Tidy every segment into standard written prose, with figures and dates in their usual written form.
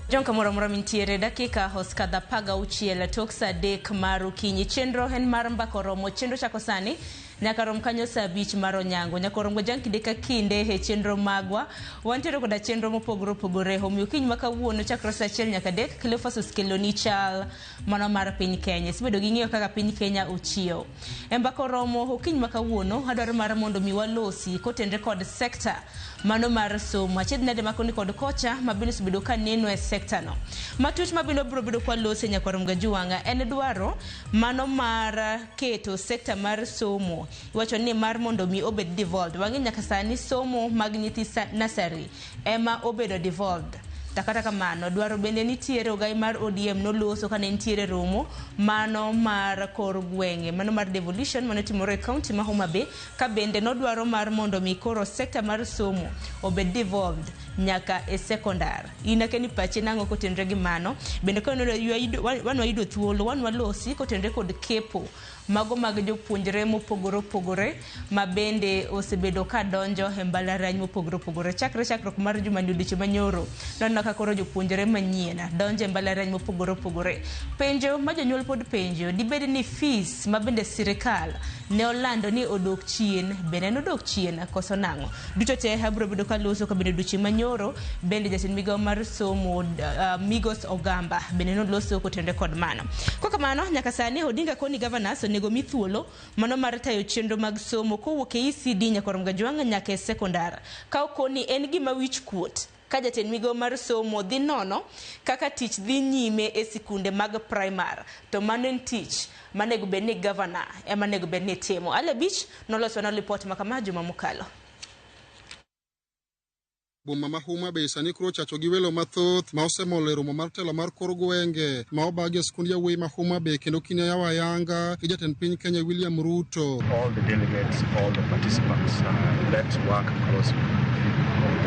Jon kamoro amora mintiere dakika osekadho 16 tok saa 3 mar okinyi. Chenro en mar mbaka oromo. Chenro chako sani nyaka rom kanyo saa 5 mar onyango. Nyaka orom gojang kinde ka kinde e chenro magwa. Wantiere koda chenro mopogore opogore. Omiyo okinyi ma kawuono chakre saa 1 nyaka 3 Cleophas osekeloni chal mano mar piny Kenya. Isebedo gi ng'eyo kaka piny Kenya ochiew. E mbaka oromo okinyi ma kawuono adwaro mar mondo mi walosi kotenre kod sekta mano mar somo. Achiedh nade makoni kod kocha ma bende osebedo ka neno e sekta no. Matut ma bende wabiro bedo kwalose nyakwar Mgajuwang'a en dwaro mano mar keto sekta mar somo. Iwacho ni mar mondo mi obed devolved. Wang'e nyaka sani somo mag nyithi nursery ema obedo devolved. To kata kamano, dwaro bende nitiere ogai mar ODM noloso kane nitiere romo mano mar kor gwenge, mano mar devolution mane otimore e kaunti ma Homa Bay, ka bende nodwaro mar mondo mi koro sekta mar somo obed devolved nyaka e sekondar. In akia ni pachi nang'o kotenre gi mano. Bende ka wan wayudo thuolo, wan walosi kotenre kod kepo mago mag jopuonjre mopogore opogore ma bende osebedo ka donjo e mbalariany mopogore opogore. Chakre chakruok mar jumani odiochieng' manyoro, nwaneno ka koro jopuonjre manyien donjo e mbalariany mopogore opogore. Penjo ma jonyuol pod penjo, dibed ni fees ma bende sirikal ne olando ni odok chien, bende nodok chien koso nang'o? Duto te abiro bedo kaloso ka bende odiochieng' manyoro bende jatend migawo mar somo Migos Ogamba bende noloso kotenore kod mano. Kokamano nyaka sani Odinga koni governors onego mi thuolo mano mar tayo chenro mag somo kowuok e ECD nyaka Romgajwang' nyaka e sekondar. Ka okoni en gima wich kuot ka jatend migawo mar somo dhi nono kaka tich dhi nyime e sikunde mag primar to mano en tich manego bed ni governor ema nego bed ni timo. Ale Beach noloso na lipot makama juma mokalo. Boma ma Homa Bay sani koro ochacho gi welo mathoth ma osemolo e romo mar telo mar kor gwenge ma obagi e skund yawuoyi ma Homa Bay kendo kine yawo ayanga gi jatend piny Kenya William Ruto. All the delegates, all the participants, let's work closely with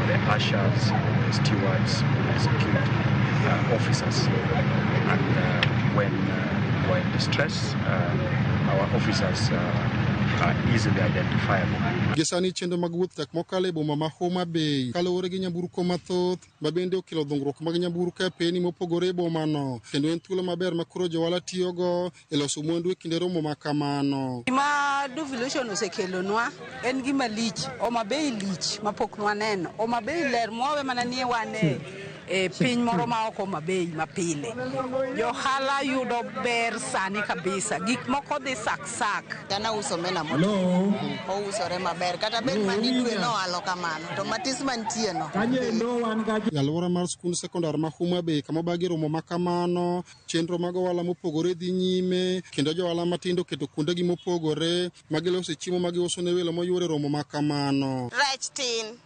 the ushers, the stewards, the security officers. And when we're in distress, our officers are easily identifiable. Gi sani chenro mag wuoth tek mokalo e boma ma Homa Bay kaluwore gi nyamburko mathoth ma bende okelo dhungruok mag nyamburko e peni mopogore e bomano kendo en thuolo maber ma koro johala tiyogo e loso mwandu e kinde romo ma kamano. Gima devolution osekelonwa en gima lich. Homa Bay lich mapok nwaneno. Homa Bay ler mwawe mana ni wan e piny moro ma ok Homa Bay mapile. Johala yudo ber sani kabisa. Gik moko dhi sak sak. An auso omena motwo. Ousore maber. Kata bed mana ni dwe noalo kamano. To matis mantie no. E alwora mar skund sekondar ma Homa Bay kama obagi romo ma kamano, chenro mag ohala mopogore dhi nyime kendo johala matindo oketo kuondegi mopogore ma gilose chiemo ma giuso ne welo moyuoro e romo ma kamano. Rech tin.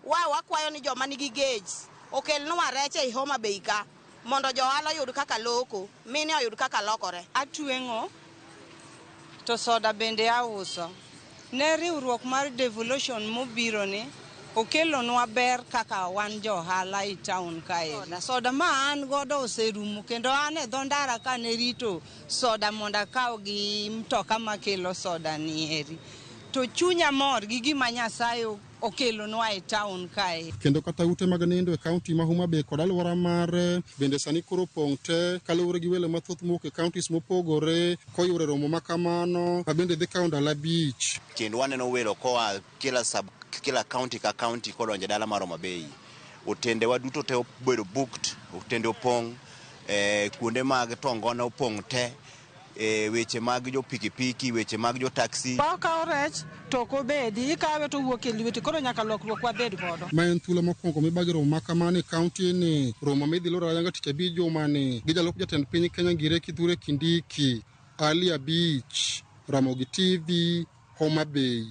Wa wakwayo ni joma nigi gauge okelnwa rech ei Homa Bay ka mondo johala oyud kaka loko, mine oyud kaka lokore. Atweng'o to soda bende auso. Ne riwruok mar devolution mobiro ni okelonwa ber kaka wan johala e town kae. Soda ma an godo oserumo kendo an e dho ndara kane rito soda mondo akaw gi mtoka makelo soda ni eri. To chunya mor gi gima Nyasaye okelonwa e town kae. Kendo kata ute mag nindo e kaunti ma Homa Bay kod alwora mare bende sani koro opong' te kaluwore gi welo mathoth mowuok e counties mopogore koyuoro e romo ma kamano ma bende dhi kawo ndalo 5. Kendo waneno welo koa kila sub, kila county ka county kodonjo e dala mar Homa Bay. Otendewa duto te obedo booked, otende opong', kuonde mag tongona opong' te, weche mag jo pikipiki, weche mag jo taxi. Wakawo rech to ok obedi, ikawe to owuok e lweti, koro nyaka lokruok wabed godo. Ma en thuolo mokwongo mibagi romo ma kamano e kaunti ni, romo midhi loro ayanga tich abich jumani gi jalup jatend piny Kenya Ngire Kithure Kindiki. Ali Abich, Ramogi TV, Homa Bay.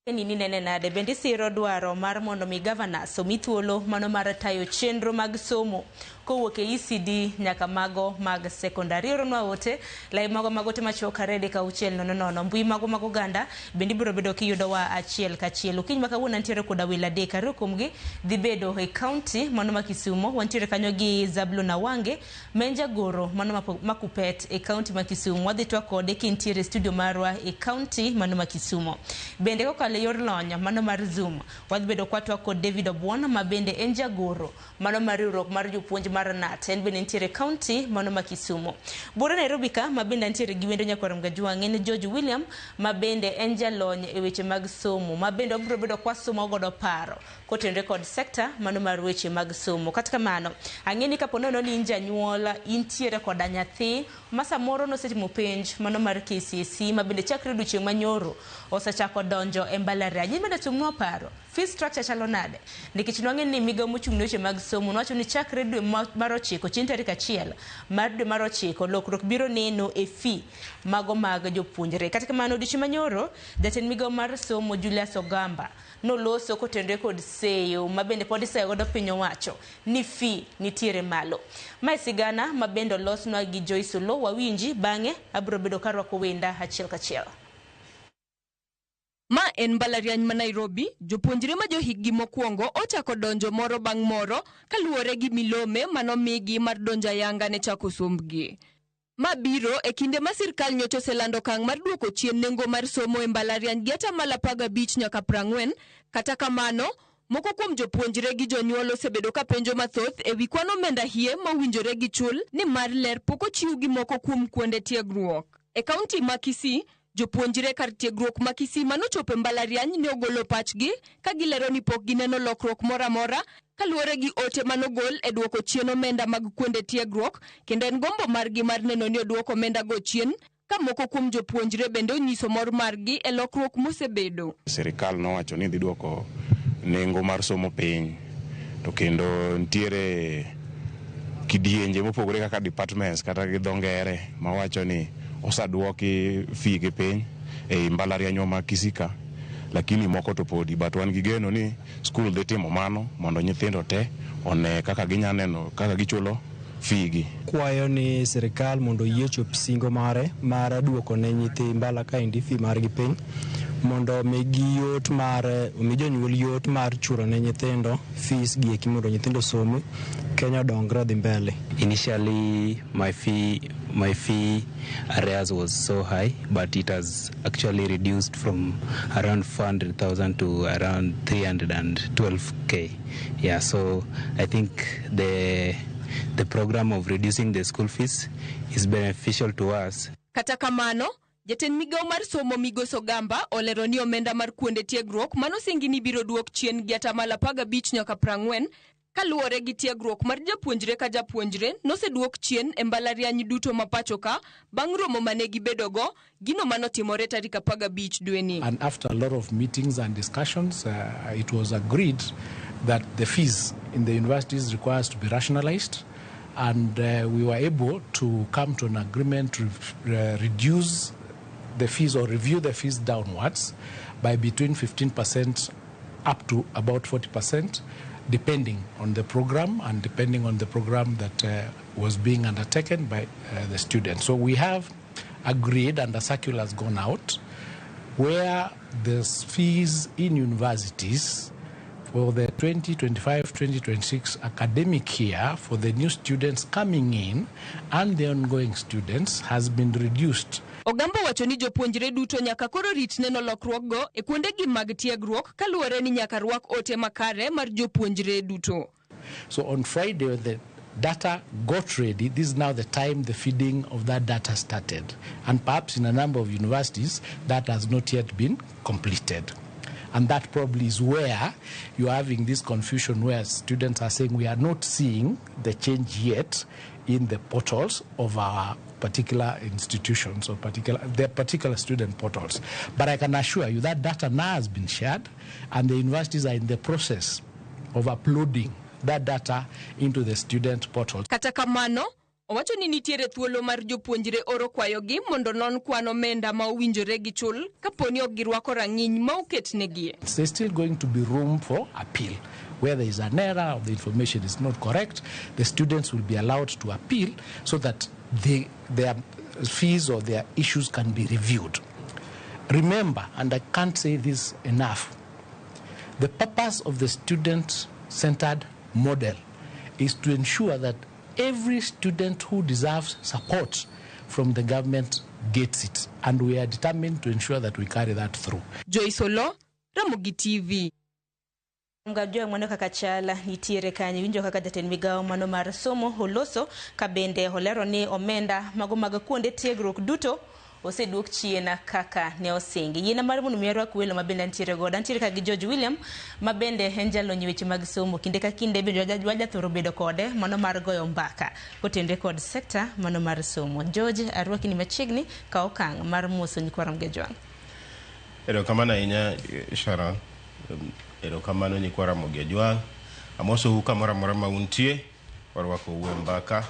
Ni nene nade bende isiro dwaro mar mondo mi governors omi thuolo mano mar tayo chenro mag somo. Kowuok e ECD nyaka mago mag sekondari. Oronwa ote lai mago mag ote machuok 2 3 6 0 0. Mbui mago mag oganda bende ibiro bedo kiyudowa achiel kachiel. Okinyi ma kawuono antiere koda welo adek, ariyo kuomgi dhi bedo e kaunti mano ma Kisumo. Wantiere kanyo gi Zablon Awange ma en jagoro mano ma Kuppet e kaunti ma Kisumu. Wadhi twak kode kintiere e studio marwa e kaunti mano ma Kisumo. Bende kokalo e yor lony mano mar Zoom, wadhi bedo kwatwak kod David Obuon ma bende en jagoro mano mar riwruok mar jopuonj mar KNUT. En bende nitiere e kaunti mano ma Kisumo. Buore Nairobi ka ma bende antiere gi wendo nyakwar Mgajwang' en George William ma bende en jalony e weche mag somo ma bende wabiro bedo kwasomo godo paro kotenore kod sekta mano mar weche mag somo. Kata kamano, ang'e ni kapo nono ni in janyuol intiere koda nyathi ma samoro nosetimo penj mano mar KCSE ma bende chakre odiochieng' manyoro osechako donjo e mbalariany. In bende sumnwa paro. Fee structure chalo nade? Nikech nwang'e ni migawo mochung' ne weche mag somo nowacho ni chakre dwe mar 9 chieng' tarik 1 mar dwe mar 9 lokruok biro neno e fee mago mag jopuonjre. Kata kamano odiochieng' manyoro jatend migawo mar somo Julius Ogamba noloso kotenore kod seyo ma bende pod iseyo godo piny owacho ni fee nitiere malo. Mae sigana ma bende olosnwa gi Joyce Oloo wawinji bang'e abiro bedo karwako wenda achiel kachiel. Ma en mbalariany ma Nairobi, jopuonjre ma johikgi mokwongo ochako donjo moro bang' moro kaluwore gi milome manomigi mar donjo ayanga ne chako sombgi. Ma biro e kinde ma sirkal nyocha oselando okang' mar duoko chien nengo mar somo e mbalariany gi atamalo 15 nyaka 40, kata kamano, moko kuom jopuonjre gi jonyuol osebedo ka penjo mathoth e wi kwan omenda hie mowinjore gichul nimar ler pok ochiw gi moko kuom kuonde tiegruok. E kaunti ma Kisii, jopuonjre kar tiegruok ma Kisii manochopo e mbalariany ne ogolo pachgi ka gilero ni pok gineno lokruok moro amora kaluwore gi ote manogol e duoko chien omenda mag kuonde tiegruok kendo en gombo margi mar neno ni oduok omenda go chien ka moko kuom jopuonjre bende onyiso mor margi e lokruok mosebedo. Sirikal nowacho ni dhi duoko nengo mar somo piny to kendo nitiere kidienje mopogore kaka departments kata gi dho ngere mawacho ni osaduoki fee gi piny ei mbalarianywa ma Kisii ka lakini moko to podi but wan gi geno ni skul dhi timo mano mondo nyithindo te one kaka ginya neno kaka gichulo fee gi. Kwayo ni sirikal mondo oyie chop singo mare mar duoko ne nyithi mbala kaendi fee margi piny mondo omigi yot mar omi jonyuol yot mar chulo ne nyithindo fees gi eki mondo nyithindo osomi Kenya odongre odhi mbele. Initially, my fee arrears was so high, but it has actually reduced from around 400,000 to around 312K. Yeah, so I think the program of reducing the school fees is beneficial to us. Kata kamano, jatend migawo mar somo Migosi Ogamba olero ni omenda mar kuonde tiegruok manosingi ni biro duok chien gi atamalo 15 nyaka 40 kaluwore gi tiegruok mar japuonjre ka japuonjre noseduok chien e mbalariany duto ma pacho ka bang' romo mane gibedogo gino manotimore tarik 15 dweni. And after a lot of meetings and discussions, it was agreed that the fees in the universities requires to be rationalized. And we were able to come to an agreement to reduce the fees or review the fees downwards by between 15% up to about 40%, depending on the program and depending on the program that was being undertaken by the students. So we have agreed, and the circular has gone out, where the fees in universities for the 2025-2026 academic year for the new students coming in and the ongoing students has been reduced. Ogamba wacho ni jopuonjre duto nyaka koro rit neno lokruokgo e kuondegi mag tiegruok kaluwore ni nyaka rwak ote makare mar jopuonjre duto. So on Friday, when the data got ready, this is now the time the feeding of that data started. And perhaps in a number of universities, that has not yet been completed. And that probably is where you're having this confusion where students are saying we are not seeing the change yet in the portals of our particular institutions or particular their particular student portals. But I can assure you that data now has been shared and the universities are in the process of uploading that data into the student portal. Kata kamano, owacho ni nitiere thuolo mar jopuonjre oro kwayogi mondo non kwan omenda ma owinjore gichul kapo ni ok girwako rang'iny ma oketnegi. There's still going to be room for appeal. Where there is an error or the information is not correct, the students will be allowed to appeal so that their fees or their issues can be reviewed. Remember, and I can't say this enough, the purpose of the student-centered model is to ensure that every student who deserves support from the government gets it, and we are determined to ensure that we carry that through. Joyce Olo, Ramogi TV. Ngajua mwana kaka chala nitiere kanyo winjo kaka jatend migawo mano mar somo oloso ka bende olero ni omenda mago mag kuonde tiegruok duto oseduok chien kaka ne osingi. Yiena mar mondo mi arwak welo mabende antiere godo. Antiere ka gi George William mabende en jalony weche mag somo. Kinde ka kinde bende wajathoro bedo kode mano mar goyo mbaka kotenre kod sekta mano mar somo. George, arwaki ni machiegni ka okang' mar moso nyikwa Ramogi Ajwang'. Erokamano ahinya Sharon. Erokamano nyikwa Ramogi Ajwang'. Amosou kamoro amora ma untie. Warwakou e mbaka.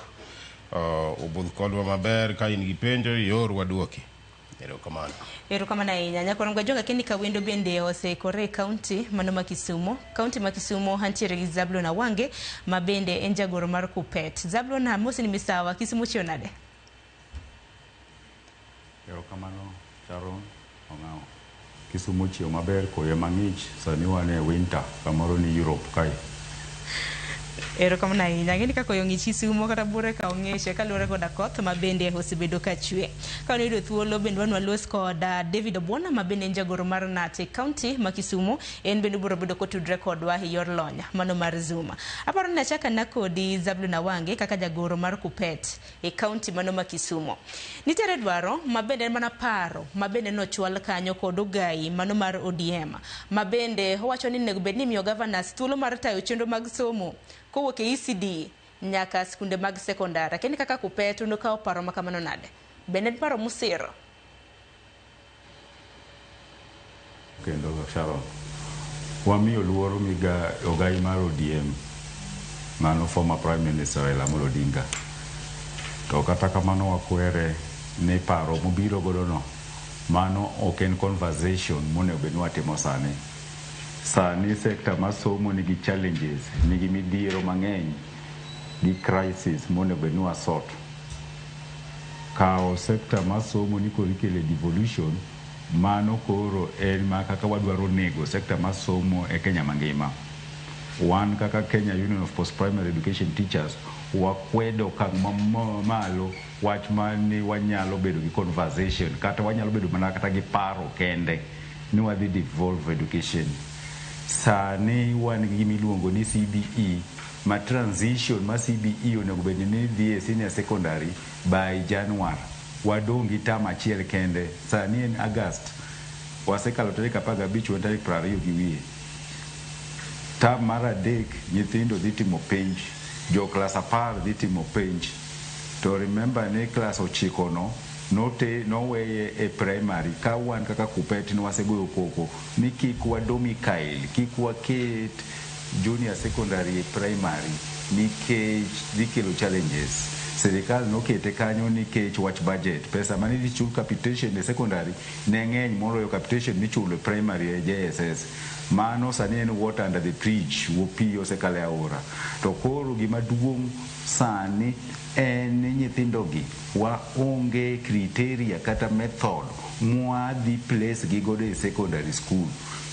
Ubudh kodwa maber ka in gi penjo ior waduoki. Erokamano. Erokamano ahinya. Nyakwa Ramogi Ajwang' akeni ka wendo bende oseikore e kaunti mano ma Kisumo. Kaunti ma Kisumo antiere gi Zablon Awange ma bende en jagoro mar Kupet. Zablon, amosi ni misawa. Kisumo chiew nade? Erokamano Sharon Ong'awo. Kisumo chiew maber, koyo mang'ich, sani wan e winter kamoro ni Europe kae. Erokamano ahinya. Ang'e ni ka koyo ng'ich Kisumo kata bure ka ong'eche kaluwore koda koth ma bende osebedo ka chwe. Ka wayudo thuolo bende wan walos kod David Obwona ma bende en jagoro mar KNUT e kaunti ma Kisumo. En bende obiro bedo kotudre kodwa e yor lony mano mar Zoom. Aparo ni achaka na kodi Zablon Awange kaka jagoro mar Kupet e kaunti mano ma Kisumo. Nitiere dwaro ma bende en mana paro ma bende nochwal kanyo kod ogai mano mar ODM ma bende owacho ni onego bed ni imiyo governors thuolo mar tayo chenro mag somo kowuok e ECD nyaka skunde mag sekondar. Lakini kaka Kupet unokawo paro ma kamano nade? Bende en paro musiro? Kendo Sharon, wamiyo luoro ogai mar ODM mano former Prime Minister Raila Amolo Odinga. To kata kamano wakwere ni paro mobiro godo no, mano ok en conversation monego bed ni watimo sani. Sani sekta mar somo nigi challenges, nigi midhiero mang'eny gi crisis monego bed ni wasort. Kawo sekta mar somo ni koro ikele devolution, mano koro en ma kaka wadwaro nego sekta mar somo e Kenya mangima. Wan kaka Kenya Union of Post-Primary Education Teachers wakwedo okang' mamalo wach mani wanyalo bedo gi conversation kata wanyalo bedo mana kata gi paro kende ni wadhi devolve education. Sani wan gi gimiluongo ni CBE ma transition ma CBE onego bed ni dhi e senior secondary by January. Wadong' gi term achiel kende. Sani en August. Wasekalo tarik 15 wan tarik 20 gi wiye. Term mar 3 nyithindo dhi timo penj. Jo klas 10 dhi timo penj. To remember ni klas 9 no noweye e primary ka wan kaka Kupet ni wasegoyo koko ni kik wadomicile, kik waket junior secondary e primary nikech dhi kelo challenges. Sirikal nokete kanyo nikech wach budget. Pesa mane idhi chul capitation e secondary ne ng'eny moloyo capitation michulo e primary e JSS. Mano sani en water under the bridge, pi osekalo e aora. To koro gima duong' sani en ni nyithindogi waonge criteria kata method mwadhi place gi godo e secondary school.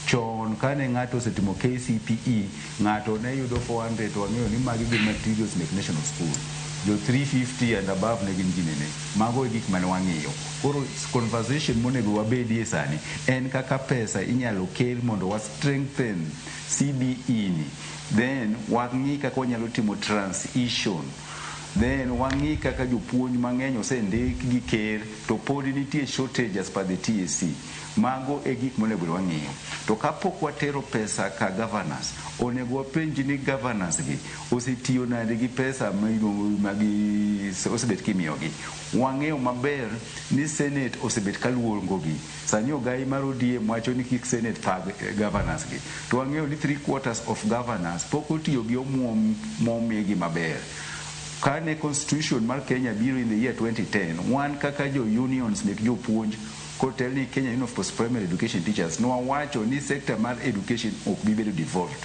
Chon kane ng'ato osetimo KCPE, ng'ato ne yudo 400 to wang'eyo ni magi gin materials mek national school. Jo 350 and above ne gin ginene. Mago e gik mane wang'iyo. Koro conversation monego wabedie sani en kaka pesa inyalo kel mondo wa strengthen CBE ni. Then wang'i kaka wanyalo timo transition. Then wang'i kaka jopuonj mang'eny osendik gi ker to pod nitie shortage as per the TSC. Mago e gik monego wang'iyo. To kapok watero pesa ka governors, onego wapenj ni governors gi osetiyo nade gi pesa magi osebet kimiyogi. Wang'eyo maber ni Senate osebet kaluongogi. Sani ogai mar ODM wacho ni kik Senate thag governors gi. To wang'eyo ni 3/4 of governors pok otiyo gi omuom momigi maber. Kane constitution mar Kenya biro in the year 2010, wan kaka jo unions mek jopuonj kotel ni Kenya Union of Post-Primary Education Teachers nwawacho ni sector mar education ok bi bedo devolved.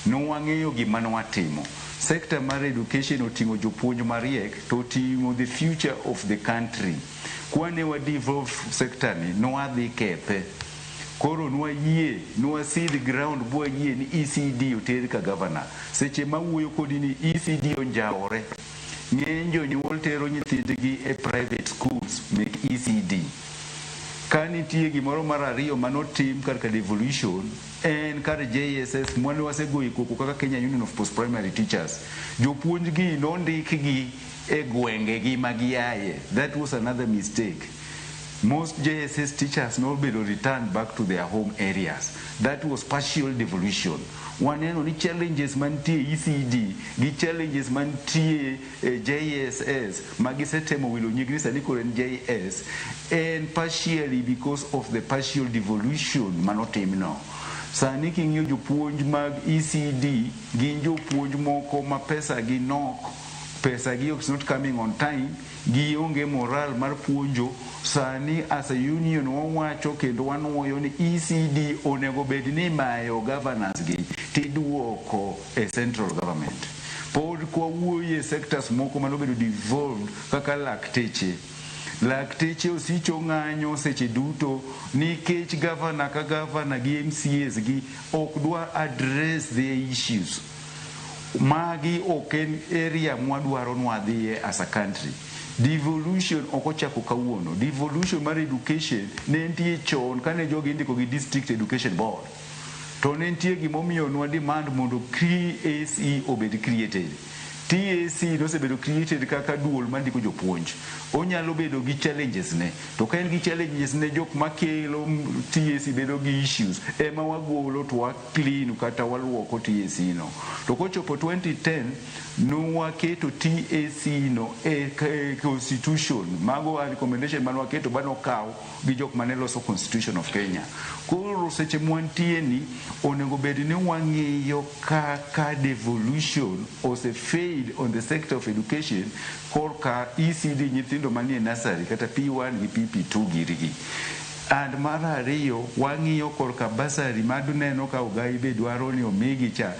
Nwang'eyo gima nwatimo. Sector mar education oting'o jopuonj mariek to oting'o the future of the country. Kwane wa devolve sector ni, nwadhi kethe. Koro nwayie, nwa cede ground bwayie ni ECD oter ka governor. Seche mawuoyo kodi ni ECD onjawore. Ng'eny jonyuol tero nyithindgi e private schools mek ECD. Ka nitie gimoro mar ariyo manotim kar ka devolution en kar JSS mane wasegoyo koko kaka Kenya Union of Post Primary Teachers. Jopuonj gi nondikgi e gwengegi ma giaye. That was another mistake. Most JSS teachers nobedo returned back to their home areas. That was partial devolution. Waneno ni challenges mantie ECD gi challenges mantie e JSS ma gisetemo wilo nying ni sani koro en JS en partially because of the partial devolution manotimno. Sani king'iyo jopuonj mag ECD gin jopuonj moko ma pesa gi nok, pesa gi is not coming on time, gionge moral mar puonjo. Sani as a union wawacho kendo wanuoyo ni ECD onego bed ni imayo governors gi tiduoko e central government. Pod kwawuoye sectors moko manobedo devolved kaka lakteche. Lakteche osicho ng'anyo seche duto nikech governor ka governor gi MCAs gi ok dwa address their issues. Magi ok en area mwadwaro nwadhiye as a country. Devolution ok ochako kawuono. Devolution mar education ne nitie chon kane jogi indiko gi district education board. To ne nitie gimomiyo nwa demand mondo TSC obed created. TSC nosebedo created kaka duol mandiko jopuonj. Onyalo bedo gi challenges ne. To ka en gi challenges ne jok makelo TSC bedo gi issues ema wagolo to wa clean kata waluoko TSC no. To kochopo 2010 nwaketo TSC no e constitution. Mago a recommendation mane waketo manokaw gi jok mane loso constitution of Kenya. Koro seche mwantie ni onego bed ni wang'iyo kaka devolution ose fail on the sector of education korka ECD nyithindo manie nursery kata P1 gi PP2 girigi. And mar ariyo wang'iyo korka bursary maduneno ka ogai be dwaro ni omigi cha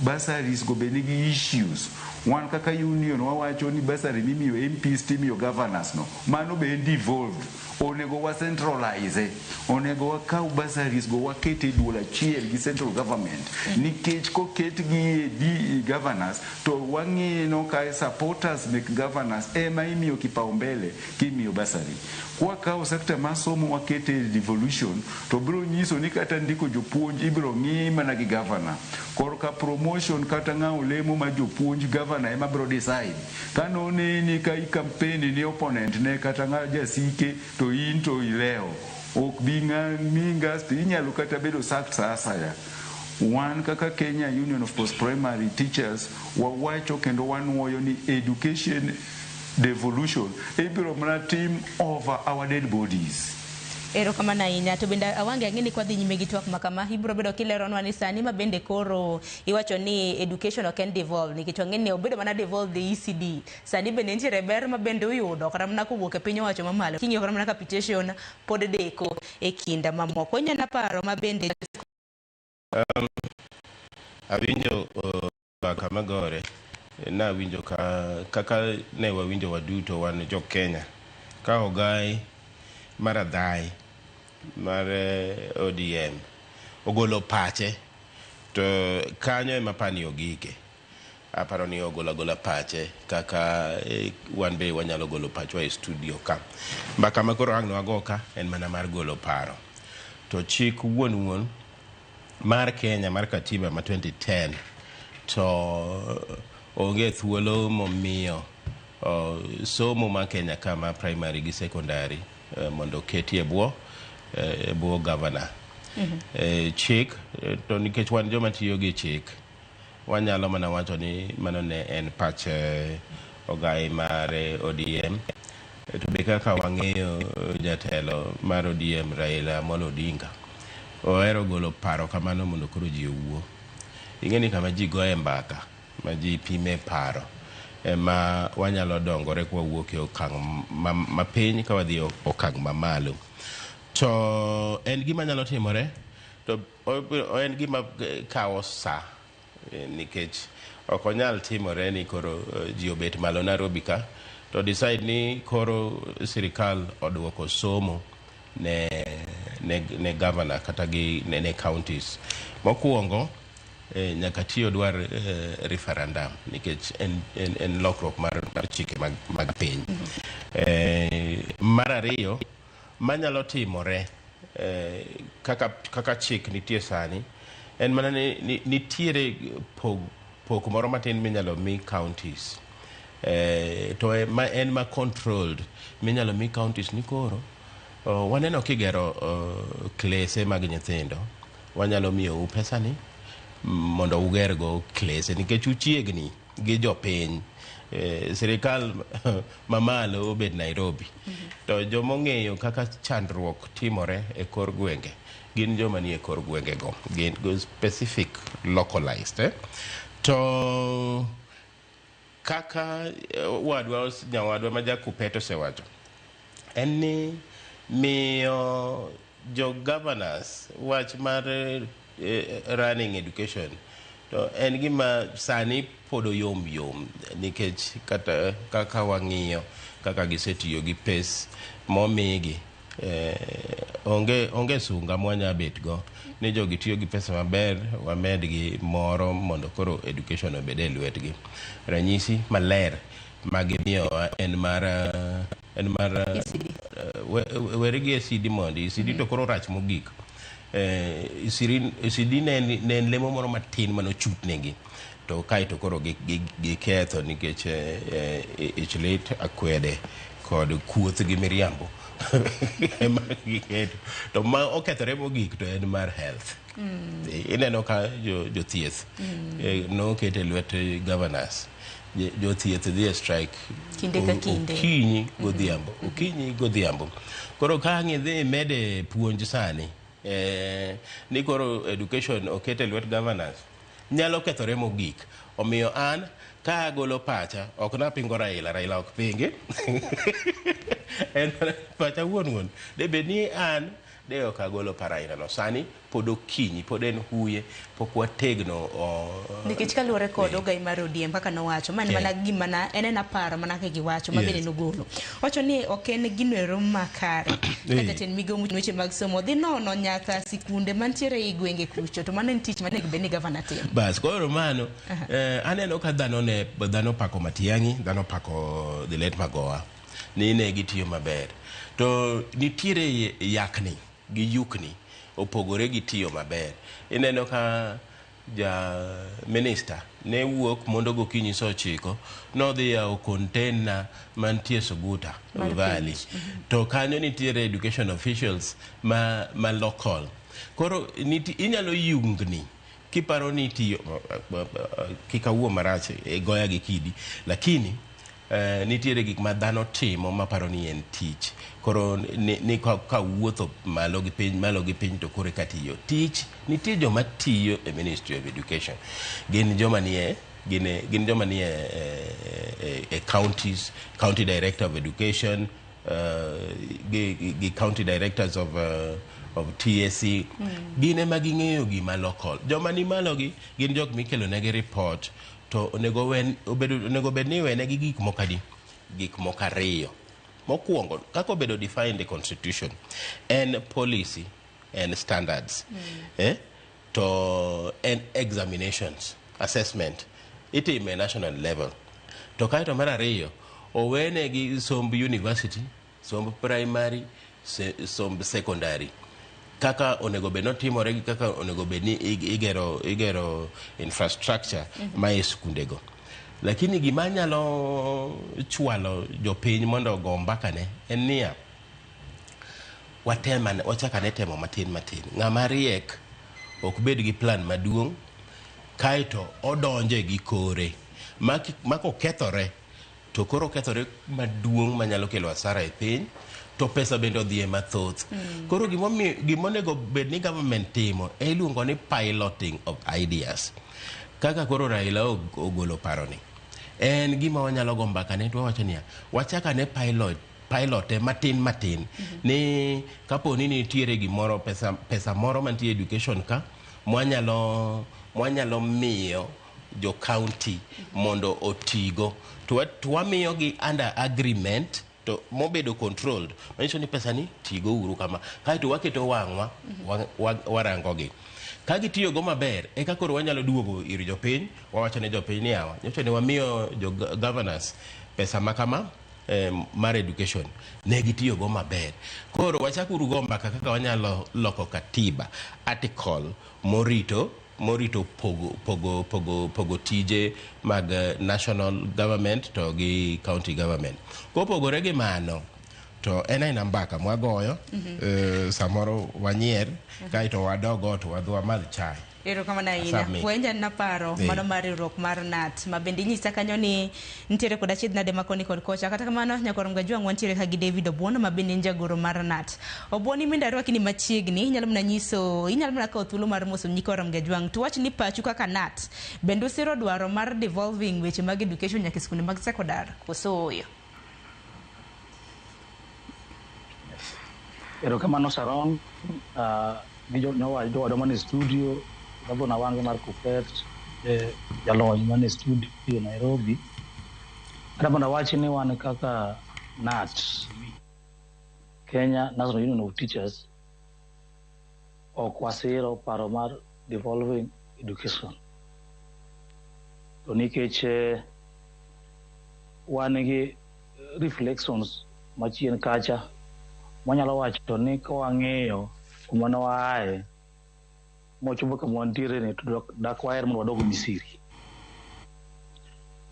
bursaries go be nigi issues. Wan kaka union wawacho ni bursary mimiyo MPs timiyo governors no mano be en devolved. Onego wa centralize, onego wakaw bursaries go waket e duol achiel gi central government nikech koketgi e governors to wang'ino ka supporters mek governors ema imiyo kipaumbele kimiyo bursary. Kwakawo sector mar somo wakete e devolution to biro nyiso ni kata ndiko jopuonj ibiro ng'i mana gi governor. Korka promotion kata ng'awo lemo mar jopuonj governor ema biro decide. Kanoneni ka i campaign ni opponent ne kata ng'a jasike to in to ilewo ok bi mi ngas to inyalo kata bedo sacked sa asaya. Wan kaka Kenya Union of Post Primary Teachers wawacho kendo wanuoyo ni education devolution ibiro mana tim over our dead bodies. Erokamano ahinya. To bende awange ang'e ni kwadhi nyime gi twak ma kama ibiro bedo kileronwa ni sani ma bende koro iwacho ni education ok en devolved nikech wang'e ni obedo mana devolved e ECD. Sani bende nitiere ber ma bende uyudo kata mana kowuok e piny owacho mamalo. King'iyo kata mana capitation pod deko e kind mamoko. Inyalo paro ma bende Awinjo mbaka magore nawinjo ka kaka ne wawinjo waduto wan jo Kenya ka ogai mar adhai mar ODM ogolo pache to kanyo ema pani ogike. Aparo ni ogolo agola pache kaka wan be wanyalo golo pachwa e studio ka. Mbaka ma koro ang' nwago ka en mana mar golo paro. To chik wuon wuon mar Kenya mar katiba ma 2010 to onge thuolo momiyo somo ma Kenya ka ma primary gi secondary mondo oketi e bwo governor. Chik to nikech wan joma tiyo gi chik wanyalo mana wacho ni mano ne en pach ogai mar ODM. To be kaka wang'eyo jatelo mar ODM Raila Amolo Odinga ohero golo paro kamano mondo koro ji owuo. Ing'e ni kama ji goye mbaka ma ji pime paro ema wanyalo dongore kwawuok e okang' mapiny ka wadhi e okang' mamalo. To en gima nyalo timore to en gima kawo sa. Nikech ok onyal timore ni koro ji obet malo Nairobi ka to decide ni koro sirikal oduoko somo ne governor kata gi ne counties. Mokwongo nyaka tiyo dwar referendum nikech en lokruok mar chike mag piny. Mar ariyo manyalo timore kaka chik nitie sani en mana ni nitiere pok moro matin minyalo mi counties, to en ma controlled minyalo mi counties ni koro waneno kigero klese mag nyithindo, wanyalo miyou pesani mondo ugergo klese nikech uchiegni gi jopiny. Sirikal mamalo obet Nairobi, to jomong'eyo kaka chandruok timore e kor gwenge gin joma nie kor gwengego, gin specific localized. To kaka wadwa nyawadwa ma Jakupet osewacho en ni miyo jo governors wach mar running education to en gima sani pod oyom yom nikech kata kaka wang'iyo kaka gisetiyo gi pes momigi, onge sunga mwanya bet go ni jogi tiyo gi pesa maber, wamedgi moro mondo koro education obed e lwetgi. Ranyisi maler magimiyowa en mar weri gi ECD mondi ECD to koro rach mogik. ECD ne en lemo moro matin manochutnegi to kaeto koro giketho nikech ich lit, akwede kod kuoth gi miriambo ema giketo. To ma okethore mogik to en mar health. Ineno ka jothieth noket e lwet governors, jothieth dhi e strike kinde ka kinde, okinyi godhiambo, okinyi godhiambo. Koro ka ang' idhi imede puonj sani ni koro education oket e lwet governors, nyalo kethore mogik. Omiyo an ka agolo pacha, ok napingo Raila, Raila ok pingi. En pacha wuon de bed ni an de ok agolo par Raila no. Sani pod okinyi, pod en huye, pok wategno. Nikech kaluwore kod ogai mar ODM kaka nowacho, ma en mana gima na en aparo mana kaka giwacho ma bende nogolo. Wacho ni ok en gino ero makare. Ka jatend migawo weche mag somo dhi nono nyaka sikunde mantiere e gwenge kucho, to mano en tich manego bed ni gavana timo. Bas, koro mano aneno ka dhano pako Matiang'i, dhano pako the late Magoha ni ne gitiyo maber. To nitiere yakni gi yukni opogore gi tiyo maber. Ineno ka ja minister ne wuok mondo gokinyi saa 9 nodhi yawo container mantie Suguta Valley. To kanyo nitiere education officials ma local. Koro inyalo yungni kiparo ni tiyo, kik awuo marach e goya gi kidi, lakini nitiere gik ma dhano timo maparo ni en tich. Koro ni ka wuotho malo gi piny to koro eka tiyo. Tich nitie joma tiyo e Ministry of Education. Gin joma nie gin joma nie e counties, county director of education, gi county directors of TSC. Gin ema ging'eyo gima local. Joma ni malo gi gin jok mikelo negi report to onego bed ni iwenegi gik moko adi? Gik moko ariyo. Mokwongo, kaka obedo defined e constitution, en policy and standards, to en examinations, assessment, itime national level. To kaeto mar ariyo, owenegi somb university, somb primary, somb secondary. Kaka onego bed notimore gi kaka onego bed ni igero infrastructure ma e skundego. Lakini gima nyalo chwalo jopiny mondo ogo mbakane en niya, wachak ane temo matin matin. Ng'ama riek ok bed gi plan maduong', kaeto odonje gi kore. Ma kokethore, to koro okethore maduong' manyalo kelo hasara e piny, to pesa bende odhi e mathoth. Koro gimonego bed ni government timo e iluongo ni piloting of ideas. Kaka koro Raila ogolo paroni, en gima wanyalo go mbaka ne to wawacho niya, wachak ane pilote matin matin ni kapo ni nitiere gimoro pesa moro mantie education ka Mwanyalo miyo jo county mondo otigo to wamiyogi under agreement to mobedo controlled, manyiso ni pesa ni tigo uru kama, kaeto waketo wang'wa warangogi ka gitiyogo maber. Eka koro wanyalo duogo ir jopiny, wawacho ne jopiny ni yawa, nyocha ne wamiyo jo governors pesa makama mar education, ne gitiyogo maber. Koro wachakuru go mbaka kaka wanyalo loko katiba article morito pogo tije mag national government to gi county government. Kopogore gi mano, to en aina mbaka mwagoyo. Samoro wanyier, kaeto wadog ot, wadhi wamadh chai. Erokamano ahinya. Wenja naparo mano mar riwruok mar KNUT ma bende inyisa kanyo ni nitiere kod achiedh nade ma koni kod kocha. Kata kamano, nyakwar Mgajwang', wantiere ka gi David Obuon ma bende en jagoro mar KNUT. Obuon, imindo arwaki ni machiegni, inyalo mana nyiso, inyalo mana kawo thuolo mar moso nyikwa Mgajwang' to wach ni pachu kaka KNUT bende usiro dwaro mar devolving weche mag education nyaka e skunde mag sekondar koso ooyo? Erokamano Sharon, gi jowadwa mane studio, Gavana Wange mar Kuppet, jalony mane studio Nairobi. Kata mondo awach ni wan kaka KNUT, Kenya National Union of Teachers, ok wasiro paro mar devolving education. To nikech wan gi reflections machien kacha, wanyalo wacho ni ka wang'iyo kuma ne waaye mochopo kama wantiere ni, to dak waher mondo wadog Misiri.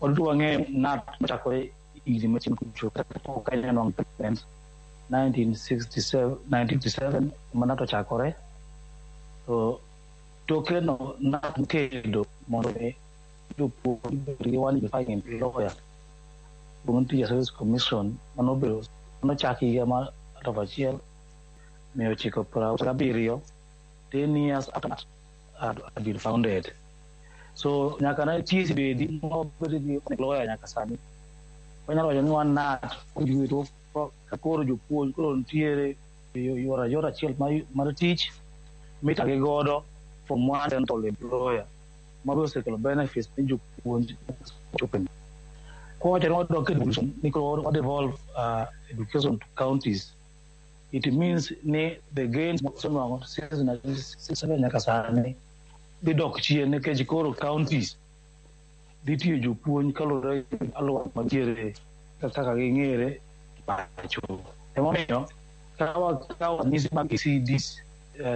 Waduto wang'eyo KNUT mochakore higni machien kucho kapok Kenya nwang'o independence 1967, 1957 ema KNUT ochakore. To toke no KNUT nokedo mondo mi jopuonj obed gi one unifying employer kuom Teacher Service Commission manobedo manochaki higa mar 1967, 10 years after that had been founded. So nyaka ne TSC bedi mwabedo gi employer nyaka sani. Wanyalo wacho ni wan KNUT ka koro jopuonj koro nitiere yor achiel mar tich mitagi godo from one central employer mabe osekelo benefits ne jopuonj chope. Kwawacho ni wadok e devolution, ni koro wa devolve education to counties, it means ni the gains mosenwang'o since 1967 nyaka sani dhi dok chien, nikech koro counties dhi tiyo jopuonj kaluwore gi alwora mantiere kaka ging'ere pacho. Emomiyo ka wakawo ranyisi mag ECD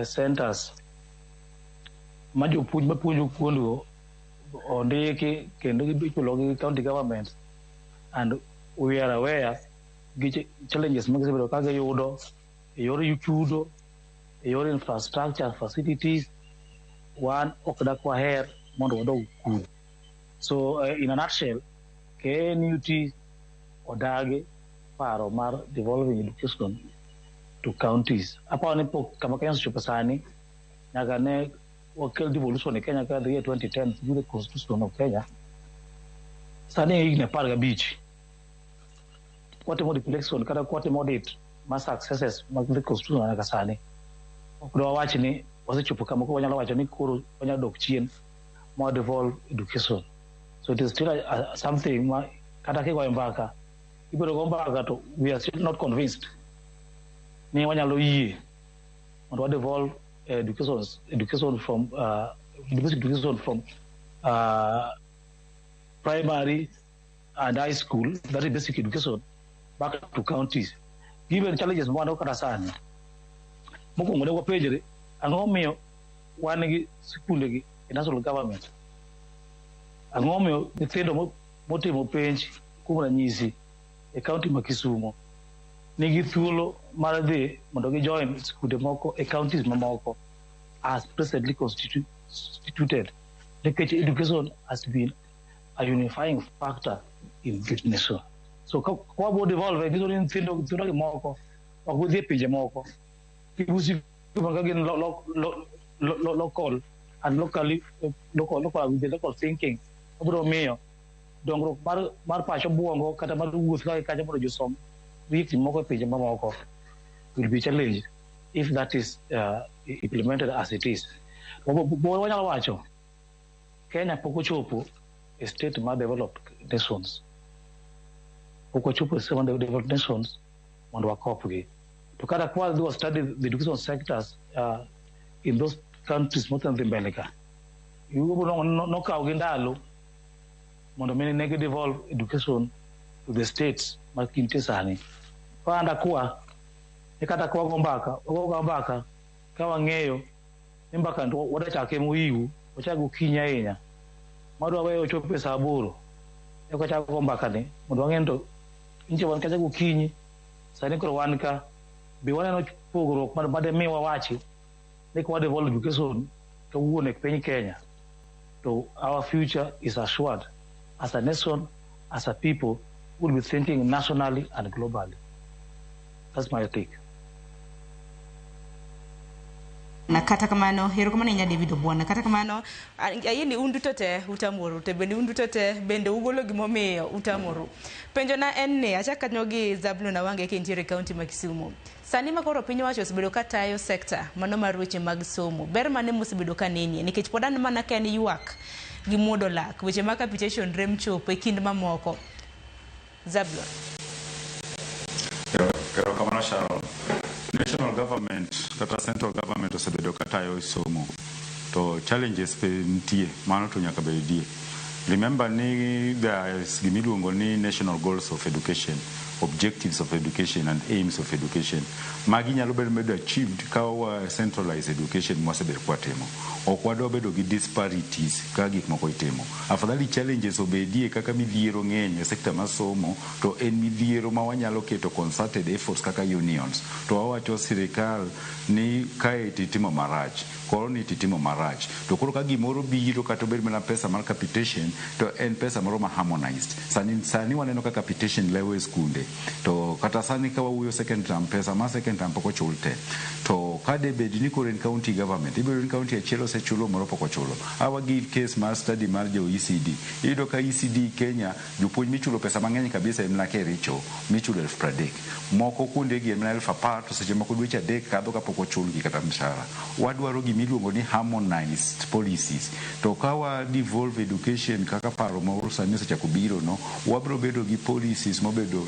centers ma jopuonj mapuonjo kuondgo ondiki kendo ichulo gi county government, and we are aware gi challenges ma gisebedo ka giyudo e yor chudo, e yor infrastructure facilities, wan ok dak waher mondo wadog kuno. So in a nutshell, KNUT odagi paro mar devolving education to counties. Aparo ni pok kama Kenya osechopo sani, nyaka ne wakel devolution e Kenya ka the year 2010 through the constitution of Kenya. Sani e higni 15. Kwatimo reflection kata kwatimo audit mar successes mag the constitution nyaka sani, ok dwawach ni wasechopo kama koro wanyalo wacho ni koro wanyalo dok chien ma devolve education. So it is still something ma kata kigoyo mbaka, ibiro go mbaka to we are still not convinced ni wanyalo yie mondo wa devolve education from basic education from primary and high school, that is basic education, back to counties. Given challenges ma wan go kata sani, mokwongo ne wapenjre ang'o miyo wan gi sikunde gi e national government, ang'o miyo nyithindo motimo penj kuom ranyisi e county ma Kisumo nigi thuolo mar dhi mondo gi join skunde moko e counties mamoko as presently constituted, nikech education has been a unifying factor in this nation. So ka wabo devolve, nyiso ni nyithindo gi moko ok bi dhi e pinje moko gibusi ka gin local and locally local, local with the local thinking, obiro miyo dongruok mar pach obuongo kata mar wuoth ka kacha mondo josom riekni moko e pinje mamoko will be challenged if that is implemented as it is. Bo wanyalo wacho Kenya pok ochopo e state mar developed nations. Pok ochopo e state mar developed nations mondo wakopgi. To kata kwa dhi wa study the education sectors in those countries mothe mbele ka, yugo nokawo gi ndalo mondo mi ne gi devolve education to the states ma gintie sani. Ka an dakwa ni kata ka wago mbaka, wago mbaka ka wang'eyo ni mbaka to wadachake moyiu, wachak gokinyi ahinya. Madwa weyo ochop e saa 8 eka wachak go mbaka ni mondo wang'e ni to nyicha wan kacha gokinyi, sani koro wan ka, be waneno pogruok mademi wawachi ni ka wa devolve education kawuono e piny Kenya to our future is assured as a nation, as a people will be thinking nationally and globally. That's my take. Na kata kamano, erokamano ahinya David Obwana. Kata kamano, ayie ni un duto te utamoru, to bende un duto te bende ugolo gimomiyo utamoru. Penjo na en ni, achak kanyo gi Zablon Awange kintiere e kaunti ma Kisumu. Sani ma koro piny owacho osebedo ka tayo sekta mano mar weche mag somo, ber mane mosebedo ka nenie? Nikech pod an mana ka en ywak gi muodo lak, weche mag capitation rem chopo e kind mamoko. Zablon. Erokamano Sharon. National government kata central government osebedo ka tayo somo to challenges be nitie, mano to nyaka bedie. Remember ni there is gimiluongo ni national goals of education, objectives of education and aims of education. Magi nyalo bedo achieved ka wa centralize education mwasebedo kwatimo. Ok wadwa bedo gi disparities ka gik moko itimo. Afadhali challenges obedie kaka midhiero ng'eny e sector mar somo, to en midhiero ma wanyalo keto concerted efforts kaka unions. To wawacho sirikal ni kae titimo marach, koni titimo marach. To koro ka gimoro biro kata obed mana pesa mar capitation, to en pesa moro ma harmonized. Sani waneno ka capitation lewo e skunde. To kata sani ka wawuoyo second term, pesa mar second term pok ochul te. To ka de bed ni koro en county government, ibiro ni county achiel osechulo moro pok ochulo. Awa give case mar study mar jo ECD. Iyudo ka ECD Kenya, jopuonj michulo pesa mang'eny kabisa en mana Kericho, michulo 30,000. Moko kuonde gi en mana 10,000 to seche moko dweche 3 kadho kapok ochulgi kata mshahara. Wadwaro gimiluongo ni harmonized policies. To ka wa devolve education kaka paro moro sani osechako biro no, wabiro bedo gi policies mobedo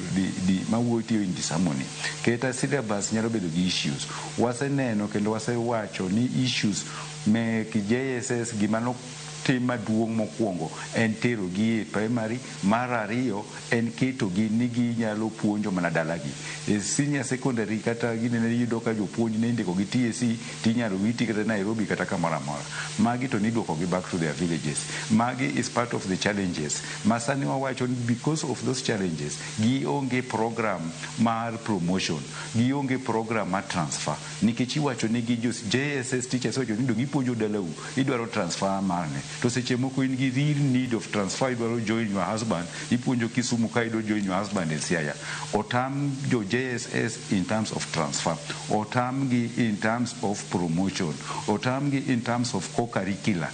mawuoyo tiyo in disharmony. Kata syllabus nyalo bedo gi issues. Waseneno kendo wasewacho ni issues mek JSS gima notim maduong' mokwongo en tero gi e primary, mar ariyo en keto gi ni ginyalo puonjo mana dalagi. E senior secondary kata ginene iyudo ka jopuonj ne indiko gi TSC tinyalo witi kata Nairobi kata kamoro amora. Magi to niduoko gi back to their villages. Magi is part of the challenges. Ma sani wawacho ni because of those challenges, gionge program mar promotion, gionge program mar transfer. Nikech iwacho ni gi JSS teachers iwacho ni dong ipuonjo dalau, idwaro transfer marne. To seche moko in gi real need of transfer, idwaro join your husband, ipuonjo Kisumu ka idwa join your husband e Siaya. Otam jo JSS in terms of transfer, otam gi in terms of promotion, otam gi in terms of co-curricular.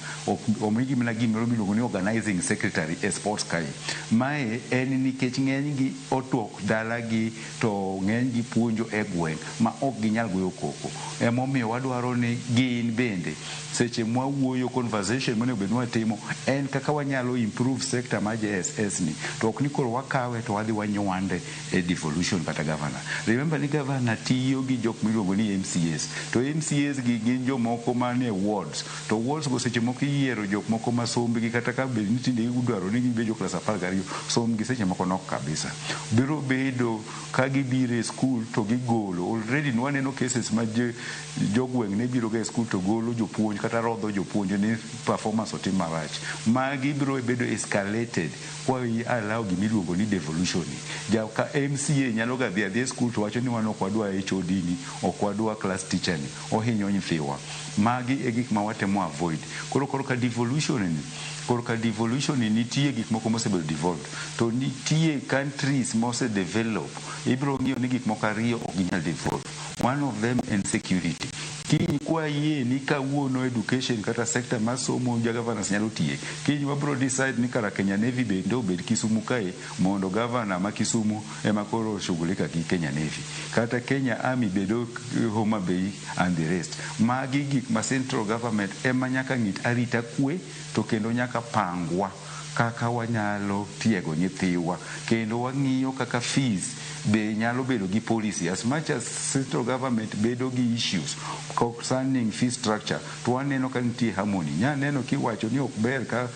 Omigi mana gimoro miluongo ni organizing secretary e sports kae. Mae en nikech ng'eny gi otok dalagi to ng'eny gi puonjo e gweng' ma ok ginyal goyo koko. Emomiyo wadwaro ni gin bende seche mwawuoyo conversation monego bed ni watimo en kaka wanyalo improve sector mar JSS ni, to ok ni koro wakawe to wadhi wanywande e devolution kata governor. Remember ni governor tiyo gi jok miluongo ni MCAs, to MCAs gi gin jomoko manie wards, to wards go seche moko iyiero jok moko ma sombgi kata ka bed ni tinde idwaro ni gibed jo klas 12, sombgi seche moko nok kabisa. Biro bedo ka gibiro e school to gigolo. Already nwaneno cases ma jogweng' ne biro ga e school to golo jopuonj kata rodho jopuonj ni performance otim marach. Magi biro bedo escalated kwa allow gimiluongo ni devolution ni. Ka MCA nyalo ga dhi adhiya e school to wacho ni wan ok wadwa HOD ni, ok wadwa class teacher ni, ohinyo nyithiwa. Magi e gik ma watemo avoid. Koro korka devolution ni, korka devolution ni nitie gik moko mosebedo devolved. To nitie countries mose develop, ibiro ng'iyo ni gik moko ariyo ok ginyal devolve. One of them en security. Kiny kwayie ni kawuono education kata sector mar somo ja governors nyalo tiye, kiny wabro decide ni kara Kenya Navy bende obed Kisumu kae mondo governor ma Kisumu ema koro shughulika gi Kenya Navy. Kata Kenya Army bedo Homa Bay and the rest. Magi gik ma central government ema nyaka ng'it arita kwe to kendo nyaka pangwa kaka wanyalo tiego nyithiwa kendo wang'iyo kaka fees be nyalo bedo gi policy as much as central government bedo gi issues concerning fee structure to waneno ka nitie harmony nya neno kiwacho ni ok ber ka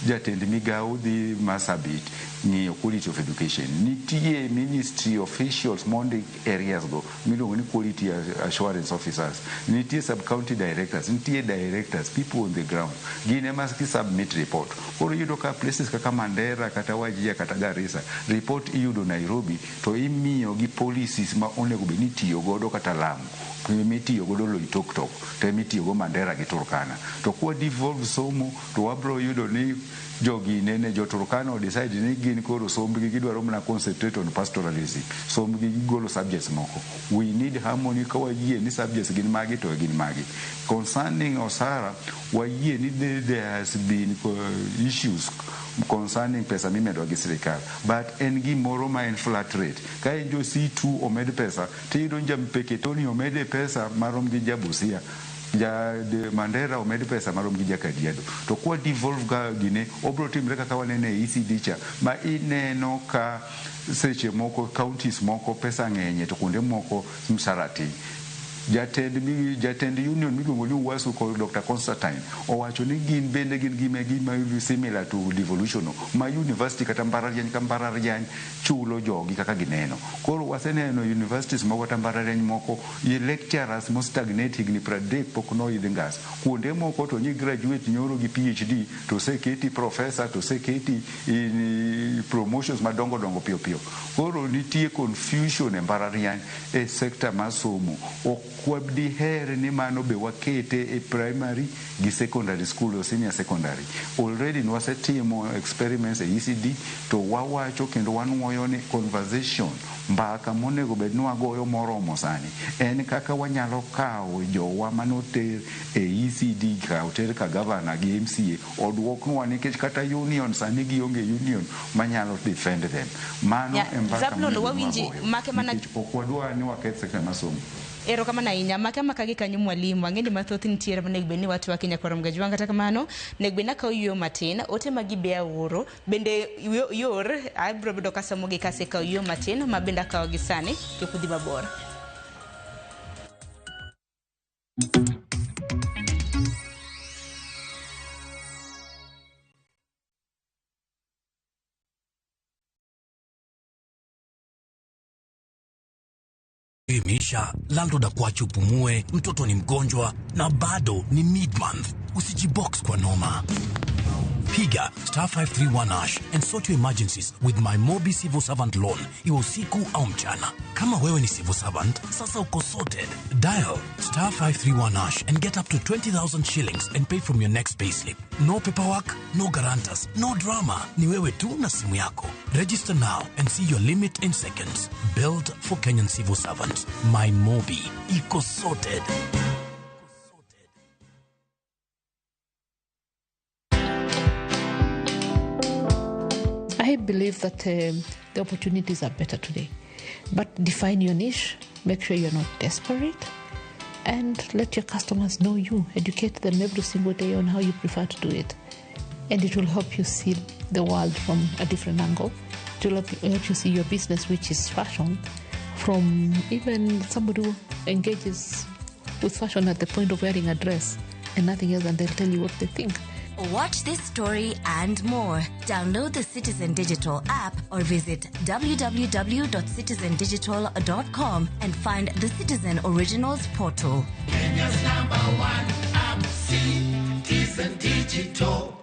jatend migawo dhi Marsabit ng'iyo quality of education nitie ministry officials mondik areas go miluongo ni quality assurance officers nitie sub county directors nitie directors people on the ground gin ema gi submit report koro iyudo ka places kaka Mandera kata Wajir kata Garissa report iyudo Nairobi to imiyo gi policies ma onego bed ni itiyo godo kata Lamu mitiyo godo Loitoktok to emitiyo go Mandera gi Turkana to kwa devolve somo to wabro yudo ni jogi nene jo Turkana decide ni gin koro sombgi gidwaro mana concentrate on pastoralism sombgi gigolo subjects moko we need harmony ka wayie ni subjects gin magi to gin magi concerning osara wayie ni there has been issues concerning pesa mimedo gi sirikal but en gimoro ma en flat rate ka en jo C2 omed pesa tiyudo ni ja Mpeketoni omede pesa marom gi ja Busia ja de Mandera omed pesa marom gi ja Kajiado to kwa devolve ga gine obro timre kaka wanene e ECD cha ma ineno ka seche moko counties moko pesa ng'enye to kuonde moko msara tin jatend union miluongo ni Uwasu kod Dr. Constantine owacho ni gin bende gin gima similar to devolution no, ma university kata mbalariany ka mbalariany chulo jogi kaka gineno. Koro waseneno universities moko kata mbalariany moko ye lecturers mo stagnate higni 30 pok noidh ngas. Kuonde moko to nyi graduate nyoro gi PhD to oseketi professor to oseketi in promotions madongo dongo piyo piyo. Koro nitie confusion e mbalariany e sector mar somo. Ok wadiher ni mano be wakete e primary gi secondary school o senior secondary. Already nwasetimo experiments e ECD to wawacho kendo wanuoyo ni conversation mbaka monego bed ni wagoyo moromo sani en kaka wanyalo kawo jowa manoter e ECD ka oter ka governor gi MCA oduoknwa nikech kata union sani gionge union manyalo defend them. Mano e mbaka Zablon, monego wawinji wagoyo. make mana Nikech ok wadwa ni waketh sector mar somo. Erokamano ahinya make maka gi kanyo mwalimu ang'e ni mathoth nitiere monego bed ni watwak nyakwarom Gajwang' kata kamano onego bed ni akawo yueyo matin ote magi be aoro bende yor abiro bedo kasomogi kasekawo yueyo matin ma bende akawo gi sani kik udhi mabor. Imeisha, landlord akuache upumue, mtoto ni mgonjwa na bado ni mid-month. Usijibox kwa noma. Piga star 531 hash and sort your emergencies with my Mobi Civil Servant Loan, iwe usiku au mchana. Kama wewe ni civil servant, sasa uko sorted. Dial star 531 hash and get up to 20,000 shillings and pay from your next payslip. No paperwork, no guarantors, no drama. Ni wewe tu na simu yako. Register now and see your limit in seconds. Built for Kenyan civil servants. My Mobi. Iko sorted. I believe that the opportunities are better today. But define your niche, make sure you're not desperate, and let your customers know you. Educate them every single day on how you prefer to do it. And it will help you see the world from a different angle. It will help you see your business, which is fashion, from even somebody who engages with fashion at the point of wearing a dress and nothing else, and they'll tell you what they think. Watch this story and more. Download the Citizen Digital app or visit www.citizendigital.com and find the Citizen Originals portal. Kenya's number one app, Citizen Digital.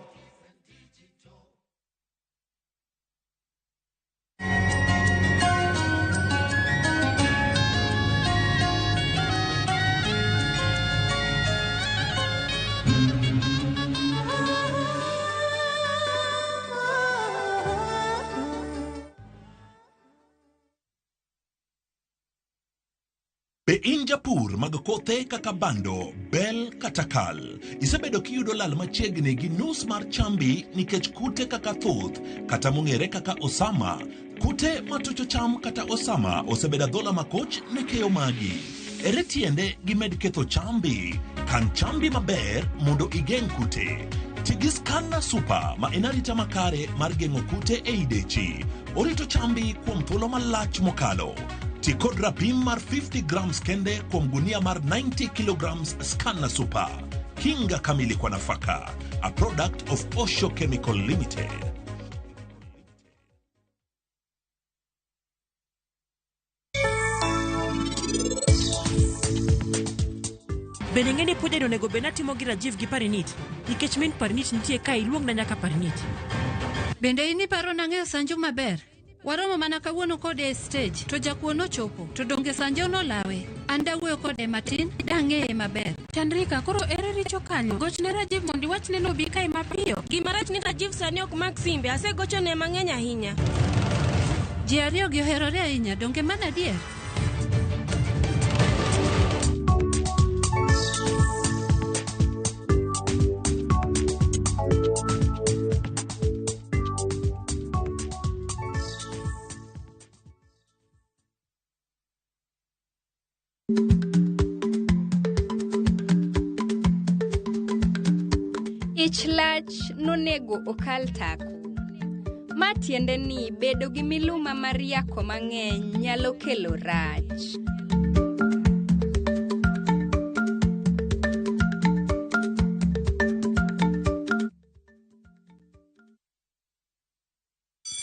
Be in japur mag kothe kaka bando, bel kata kal? Isebedo kiyudo lal machiegni gi nus mar chambi nikech kute kaka thuth kata mong'ere kaka osama. Kute matucho cham kata osama osebedo adhola makoch ne keyo magi. Ere tiende gimed ketho chambi? Kan chambi maber mondo igeng' kute. Ti gi Scanner Super ma en arita makare mar geng'o kute ei dechi. Orito chambi kuom thuolo malach mokalo. Ti kod rapim mar 50 grams kende kuom gunia mar 90 kilograms Scanner Super. Kinga kamili kwa nafaka. A product of Osho Chemical Limited. Bende ing'e ni puodho onego bed natimo gi Rajiv gi Parinit nikech min Parinit nitie ka iluongna nyaka Parinit. Bende in iparo nang'eyo Sanju maber? Waromo mana kawuono kode e stage, to jakuo nochopo, to donge Sanjo nolawe? An dawuoyo kode matin, dang'eye maber. Chandrika, koro ere richo kanyo? Gochne Rajiv mondo iwachne nobi kae mapiyo. Gima rach ni Rajiv sani ok mak simbe, asegochone mang'eny ahinya. Ji ariyo gi oherore ahinya, donge mano adier? Ich lach nonego okal tako. Ma tiende ni bedo gi miluma mar yako mang'eny nyalo kelo rach.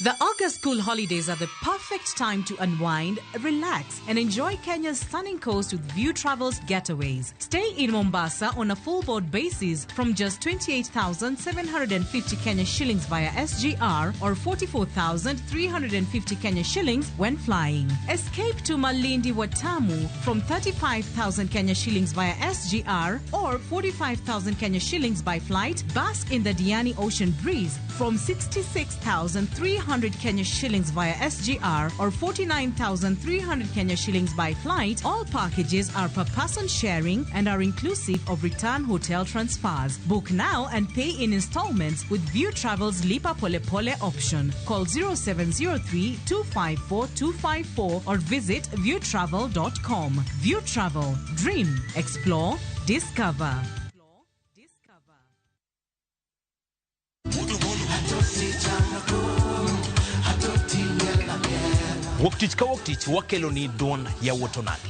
The August school holidays are the perfect time to unwind, relax, and enjoy Kenya's stunning coast with View Travels getaways. Stay in Mombasa on a full board basis from just 28,750 Kenya shillings via SGR or 44,350 Kenya shillings when flying. Escape to Malindi Watamu from 35,000 Kenya shillings via SGR or 45,000 Kenya shillings by flight. Bask in the Diani Ocean breeze from 66,300 Kenya shillings via SGR or 49,300 Kenya shillings by flight. All packages are per person sharing and are inclusive of return hotel transfers. Book now and pay in installments with View Travel's Lipa Pole Pole option. Call 0703 254 254 or visit viewtravel.com. View Travel. Dream, explore, discover. Wuok tich ka wuok tich wakelo ni duond yawuot onagi.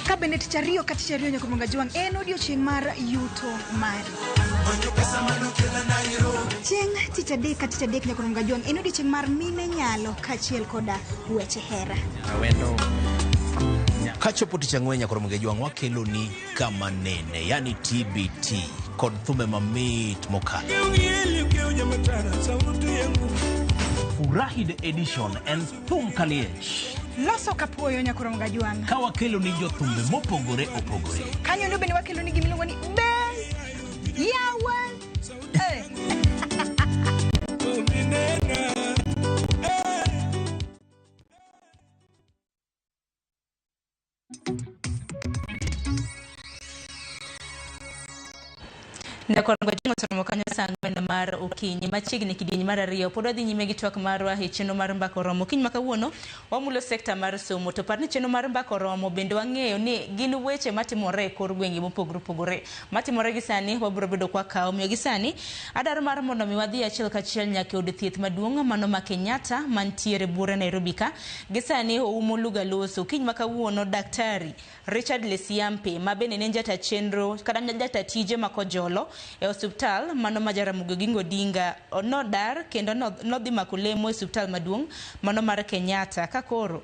Ka bende tich ariyo ka tich ariyo nyaka Mwanga Jwang' en odiochieng' mar yuto mari. Chieng' tich adek ka tich adek nyaka Mwanga Jwang' en odiochieng' mar mine nyalo kaachiel koda weche hera. Kachopo tich ang'wen nyaka Mwanga Jwang' wakelo ni kama nene, yani TBT kod thumbe mamit mokalo. Furahi the edition en thum kaliech. Loso kapuoyo nyaka Mwanga Jwang'. Ka wakelo ni jothumbe mopogore opogore. Kanyo ndo bende wakelo ni gimiluongo ni be yawa. Nyakorongo jwang' oseromo kanyo saa ang'wen mar okinyi machiegni kidieny mar ariyo pod wadhi nyime gi twak marwa e chenro mar Mbaka Oromo. Okinyi ma kawuono wamulo sekta mar somo to par ni chenro mar Mbaka Oromo bende wang'eyo ni gin weche matimore e kor gwenge mopogore opogore matimore gi sani wabiro bedo kwa kawo omiyo gi sani adwaro mar mondo mi wadhi achiel kachiel nyaka e od thieth maduong' mano ma Kenyatta mantiere buore Nairobi ka gi sani oumo Luga Loso. Okinyi ma kawuono Daktari Richard Lesiampe ma bende ne jata chenro kata jata tije ma Kojolo e osiptal mano ma Jaramogi Oginga Odinga nodar kendo nodhi mako lemo e osiptal maduong' mano mar Kenyatta ka koro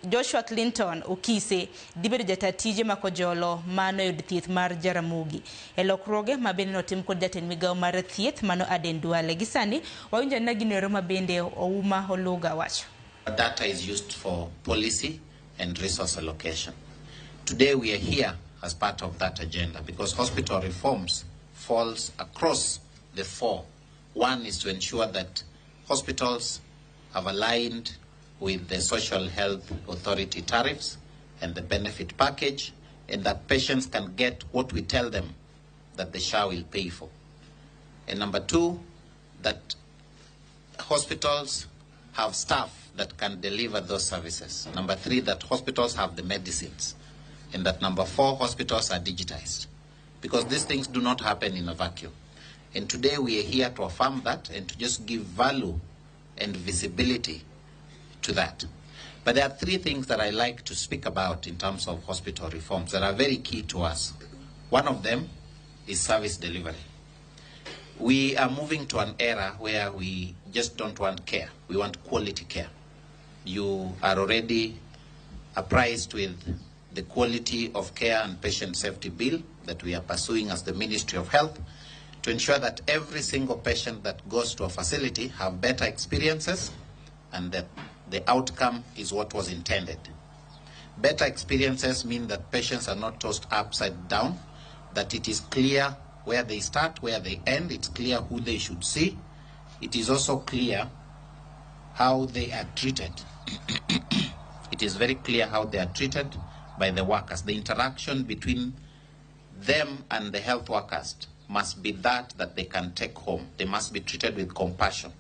Joshua Clinton Okise dhi bedo jata tije ma Kojolo mano e od thieth mar Jaramogi e lokruoge ma bende notim kod jatend migawo mar thieth mano Aden Duale. Gi sani wawinjo anena gino ero ma bende Ouma Oluga wacho. Data is used for policy and resource allocation. Today we are here as part of that agenda because hospital reforms falls across the four. One is to ensure that hospitals have aligned with the Social Health Authority tariffs and the benefit package, and that patients can get what we tell them that the SHA will pay for. And number two, that hospitals have staff that can deliver those services. Number three, that hospitals have the medicines. And that number four, hospitals are digitized. Because these things do not happen in a vacuum. And today we are here to affirm that and to just give value and visibility to that. But there are three things that I like to speak about in terms of hospital reforms that are very key to us. One of them is service delivery. We are moving to an era where we just don't want care. We want quality care. You are already apprised with the quality of care and patient safety bill that we are pursuing as the Ministry of Health to ensure that every single patient that goes to a facility have better experiences and that the outcome is what was intended. Better experiences mean that patients are not tossed upside down, that it is clear where they start, where they end, it's clear who they should see. It is also clear how they are treated. It is very clear how they are treated by the workers. The interaction between them and the health workers must be that they can take home. They must be treated with compassion.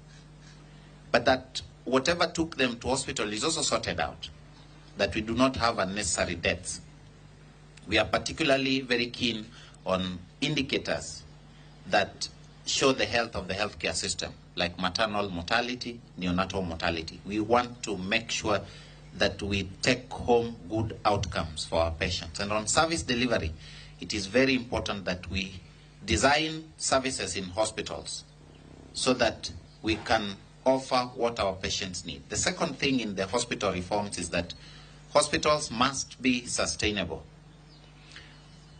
But that whatever took them to hospital is also sorted out, that we do not have unnecessary deaths. We are particularly very keen on indicators that show the health of the healthcare system, like maternal mortality, neonatal mortality. We want to make sure that we take home good outcomes for our patients. And on service delivery, it is very important that we design services in hospitals so that we can offer what our patients need. The second thing in the hospital reforms is that hospitals must be sustainable.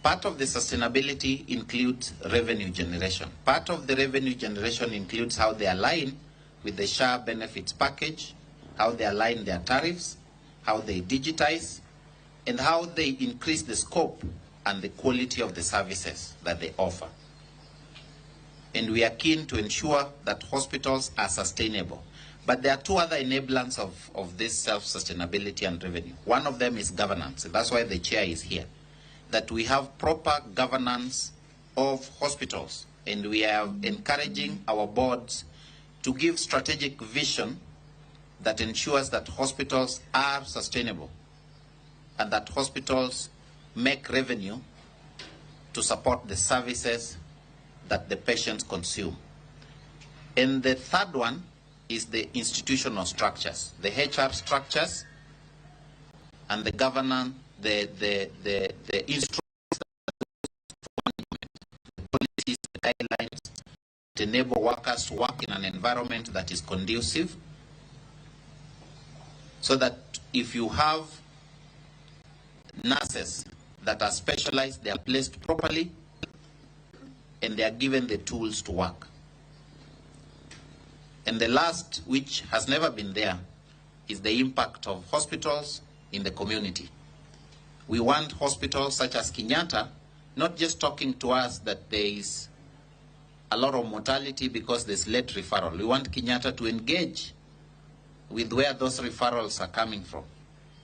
Part of the sustainability includes revenue generation. Part of the revenue generation includes how they align with the SHA benefits package, how they align their tariffs, how they digitize, and how they increase the scope and the quality of the services that they offer. And we are keen to ensure that hospitals are sustainable. But there are two other enablers of this self-sustainability and revenue. One of them is governance. That's why the chair is here. That we have proper governance of hospitals, and we are encouraging our boards to give strategic vision that ensures that hospitals are sustainable and that hospitals make revenue to support the services that the patients consume. And the third one is the institutional structures, the HR structures and the governance, the instruments, the policies, the guidelines to enable workers to work in an environment that is conducive, so that if you have nurses that are specialized, they are placed properly and they are given the tools to work. And the last, which has never been there, is the impact of hospitals in the community. We want hospitals such as Kenyatta not just talking to us that there is a lot of mortality because there's late referral. We want Kenyatta to engage with where those referrals are coming from,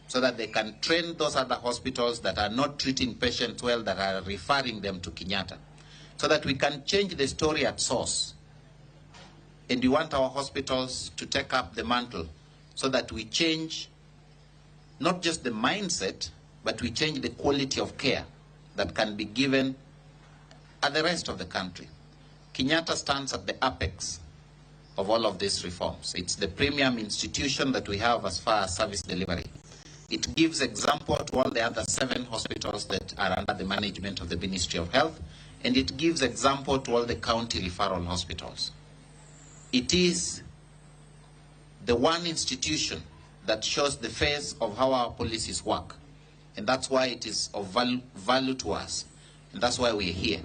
so that they can train those other hospitals that are not treating patients well, that are referring them to Kenyatta, so that we can change the story at source. And we want our hospitals to take up the mantle so that we change not just the mindset, but we change the quality of care that can be given at the rest of the country. Kenyatta stands at the apex of all of these reforms. It's the premium institution that we have as far as service delivery. It gives example to all the other 7 hospitals that are under the management of the Ministry of Health, and it gives example to all the county referral hospitals. It is the one institution that shows the face of how our policies work. And that's why it is of value to us. And that's why we are here.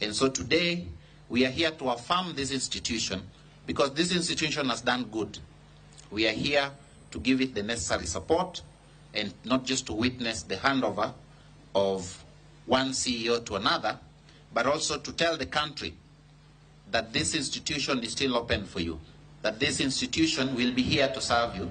And so today, we are here to affirm this institution, because this institution has done good. We are here to give it the necessary support, and not just to witness the handover of one CEO to another, but also to tell the country that this institution is still open for you, that this institution will be here to serve you.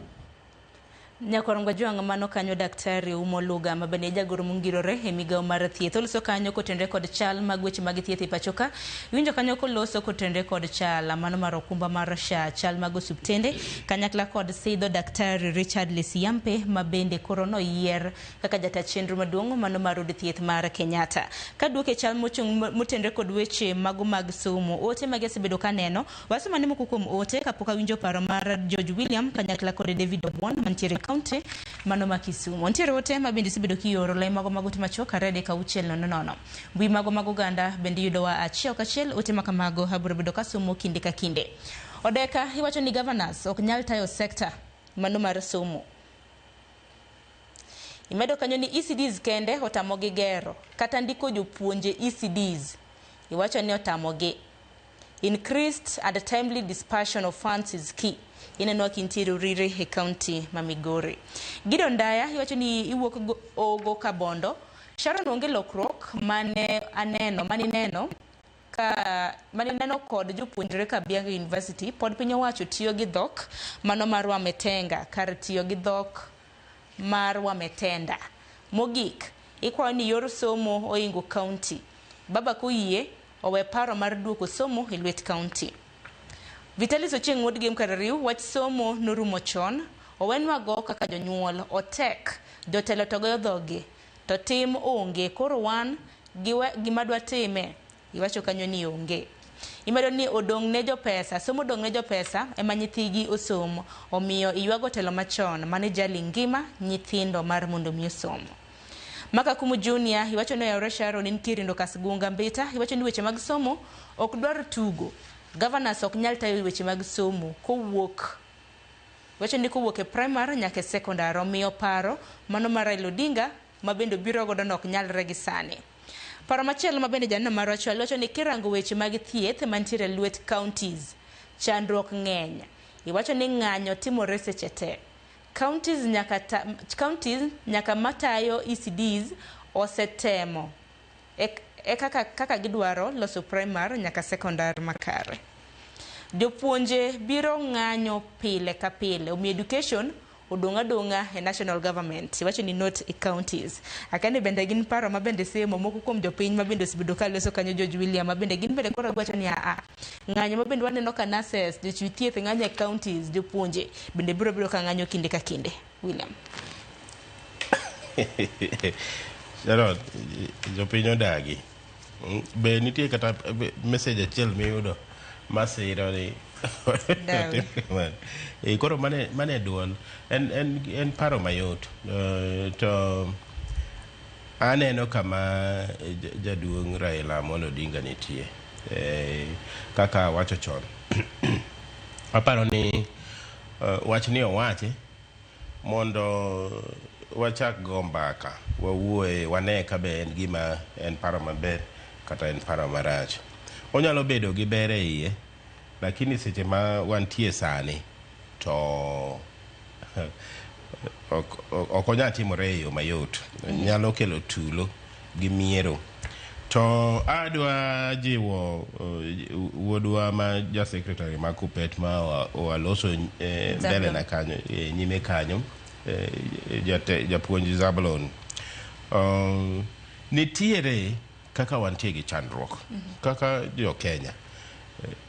Nyakorongo Jwang' mano kanyo Daktari Umo Luga ma bende jagoro mongirore e migawo mar thieth. Oloso kanyo kotenore kod chal mag weche mag thieth e pacho ka. Iwinjo kanyo koloso kotenore kod chal mano mar okumba mar SHA, chal mag osuptende kanyakla kod sidho Daktari Richard Lesiyampe ma bende koro noyier kaka jata chenro maduong' mano mar od thieth mar Kenyatta. Kaduoke chal mochung' motenore kod weche mago mag somo, ote mage asebedo kaneno. Wasomo ane moko kuom ote kapok awinjo paro mar George William kanyakla kod David Obwon mantiere kaunti mano ma Kisumu. Nitiere ote ma bende isebedo kioro lai mago mag ote machuok 2 3 6 0 0. Mbui mago mag oganda bende yudowa achiel kachiel ote ma kamago abiro bedo kasomo kinde ka kinde. Odeka iwacho ni governors ok nyal tayo sekta mano mar somo. Imedo kanyo ni ECDs kende otamogi gero kata ndiko jopuonje ECDs iwacho ni otamogi. Increased and timely dispersion of funds is key. Ineno kintiere Uriri e county ma Migori. Gideon Ndaya iwacho ni iwuok Ogo Kabondo. Sharon onge lokruok mane aneno manineno ka manineno kod jopuonjre Kabianga University pod piny owacho tiyo gi dhok mano mar Wametenga kar tiyo gi dhok mar Wametenda. Mogik, ikwayo ni yor somo oingo county. Baba koyie owe paro mar duoko somo e lwet county. Vitalis Ochieng' wuod Gem Karariu wach somo norumo chon, owenwago kaka jonyuol, otek, jotelo to goyo dhogi, to tim onge, koro wan gima dwatime, iwacho kanyo ni onge. Imedo ni odong' ne jopesa, somo odong' ne jopesa ema nyithigi osom, omiyo iywago telo machon mane jali ngima nyithindo mar mondo mi osom. Maka Kumu Junior iwacho ni oyawre Sharon in Kirindo Kasgunga Mbita iwacho ni weche mag somo ok dwar tugo. Governors ok nyal tayo weche mag somo kowuok wacho ni kowuok e primary nyaka e secondary, omiyo paro mano mar Raila Odinga ma bende obiro godo no ok nyalre gi sani. Paro machielo ma bende janeno mar wachwal wacho ni kirango weche mag thieth mantiere lwet counties, chandruok ng'eny. Iwacho ni ng'anyo timore seche te. Counties nyaka matayo ECDs osetemo e kaka gidwaro loso primary nyaka secondary makare. Jopuonje biro ng'anyo pile ka pile, omiyo education odong' adong'a e national government, iwacho ni not e counties. Akane bende gin paro ma bende semo moko kuom jopiny ma bende osebedo ka loso kanyo George William ma bende gin bende koro giwacho ni aa ng'anyo ma bende waneno ka nurses, jochiw thieth ng'anyo e counties, jopuonje bende biro bedo ka ng'anyo kinde ka kinde. William. Sharon, jopiny odagi. Be nitie kata message achiel miyudo masiro ni koro mane duol en paro mayot to aneno kama jaduong' Raila Amolo Odinga nitie kaka wacho chon. Aparo ni wach ni owache mondo wachak go mbaka, wawuoye, wane ka be en gima en paro maber kata en paro marach. Onyalo bedo gi ber e iye, lakini seche ma wantie sani to ok onyal timore e yo mayot. Nyalo kelo tulo gi miero. To adwa jiwo wuodwa ma ja secretary ma Kupet ma waloso mbele na kanyo, nyime kanyo, japuonj Zablon. Nitiere kaka wantie gi chandruok kaka jo Kenya.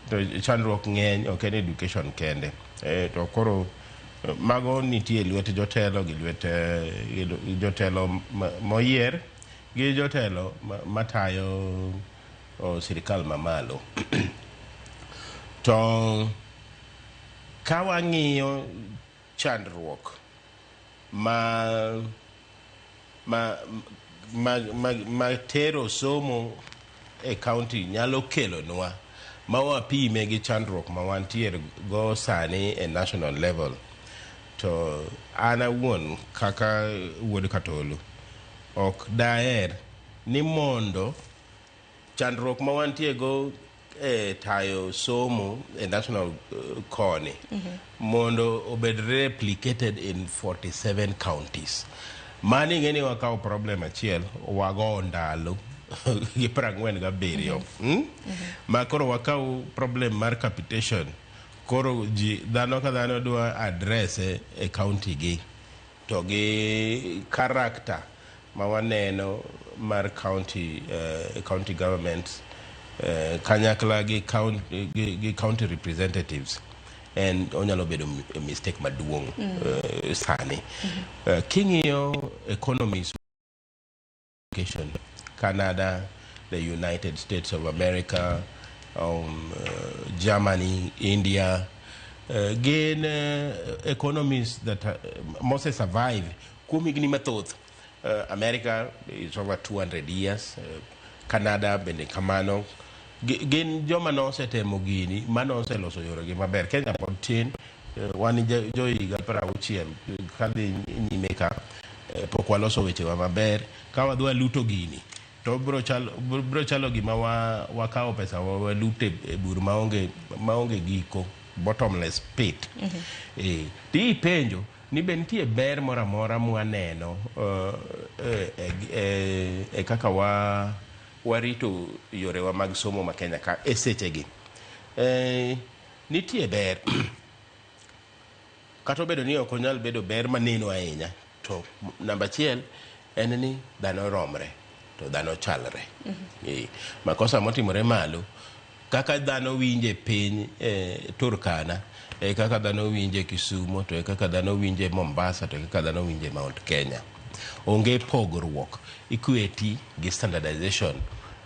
To chandruok ng'eny ok en education kende. To koro mago nitie lwet jotelo gi lwet jotelo moyier gi jotelo matayo sirikal mamalo. To ka wang'iyo chandruok ma tero somo e county nyalo kelonwa ma wapime gi chandruok ma wantiere go sani e national level, to an awuon kaka wuod Katolo ok daher ni mondo chandruok ma wantie go e tayo somo e national koni mondo obed replicated in 47 counties. Mani ing'e ni wakawo problem achiel wago ndalo gi 47. Ma koro wakaw problem mar capitation, koro ji dhano ka dhano dwa address e county gi. To gi character ma waneno mar county, county government kanyakla gi county representatives en onyalo bedo mistake maduong' sani. King'iyo economies education, Canada, the United States of America, Germany, India, gin economies that mose survive kuom higni mathoth. America is over 200 years, Canada bende kamano. Gin joma nosetemo gini, mano oseloso yoregi maber. Kenya pod tin, wan jo higa 60 kadhi nyime ka, pok waloso wechewa maber. Ka wadwa luto gini, to bro chalo gima wakawo pesa wa walute e bur maonge giko, bottomless pit. Tipenjo ni be nitie ber moro amora mwaneno e kaka warito yorewa mag somo ma Kenya ka e sechegi. Nitie ber kata obedo ni ok onyal bedo ber maneno ahinya, to namba achiel en ni dhano romre to dhano chalre. Makosa motimore malo kaka dhano winje piny Turkana e kaka dhano winje Kisumo to e kaka dhano winje Mombasa to e kaka dhano winje Mount Kenya. Onge pogruok, equity gi standardization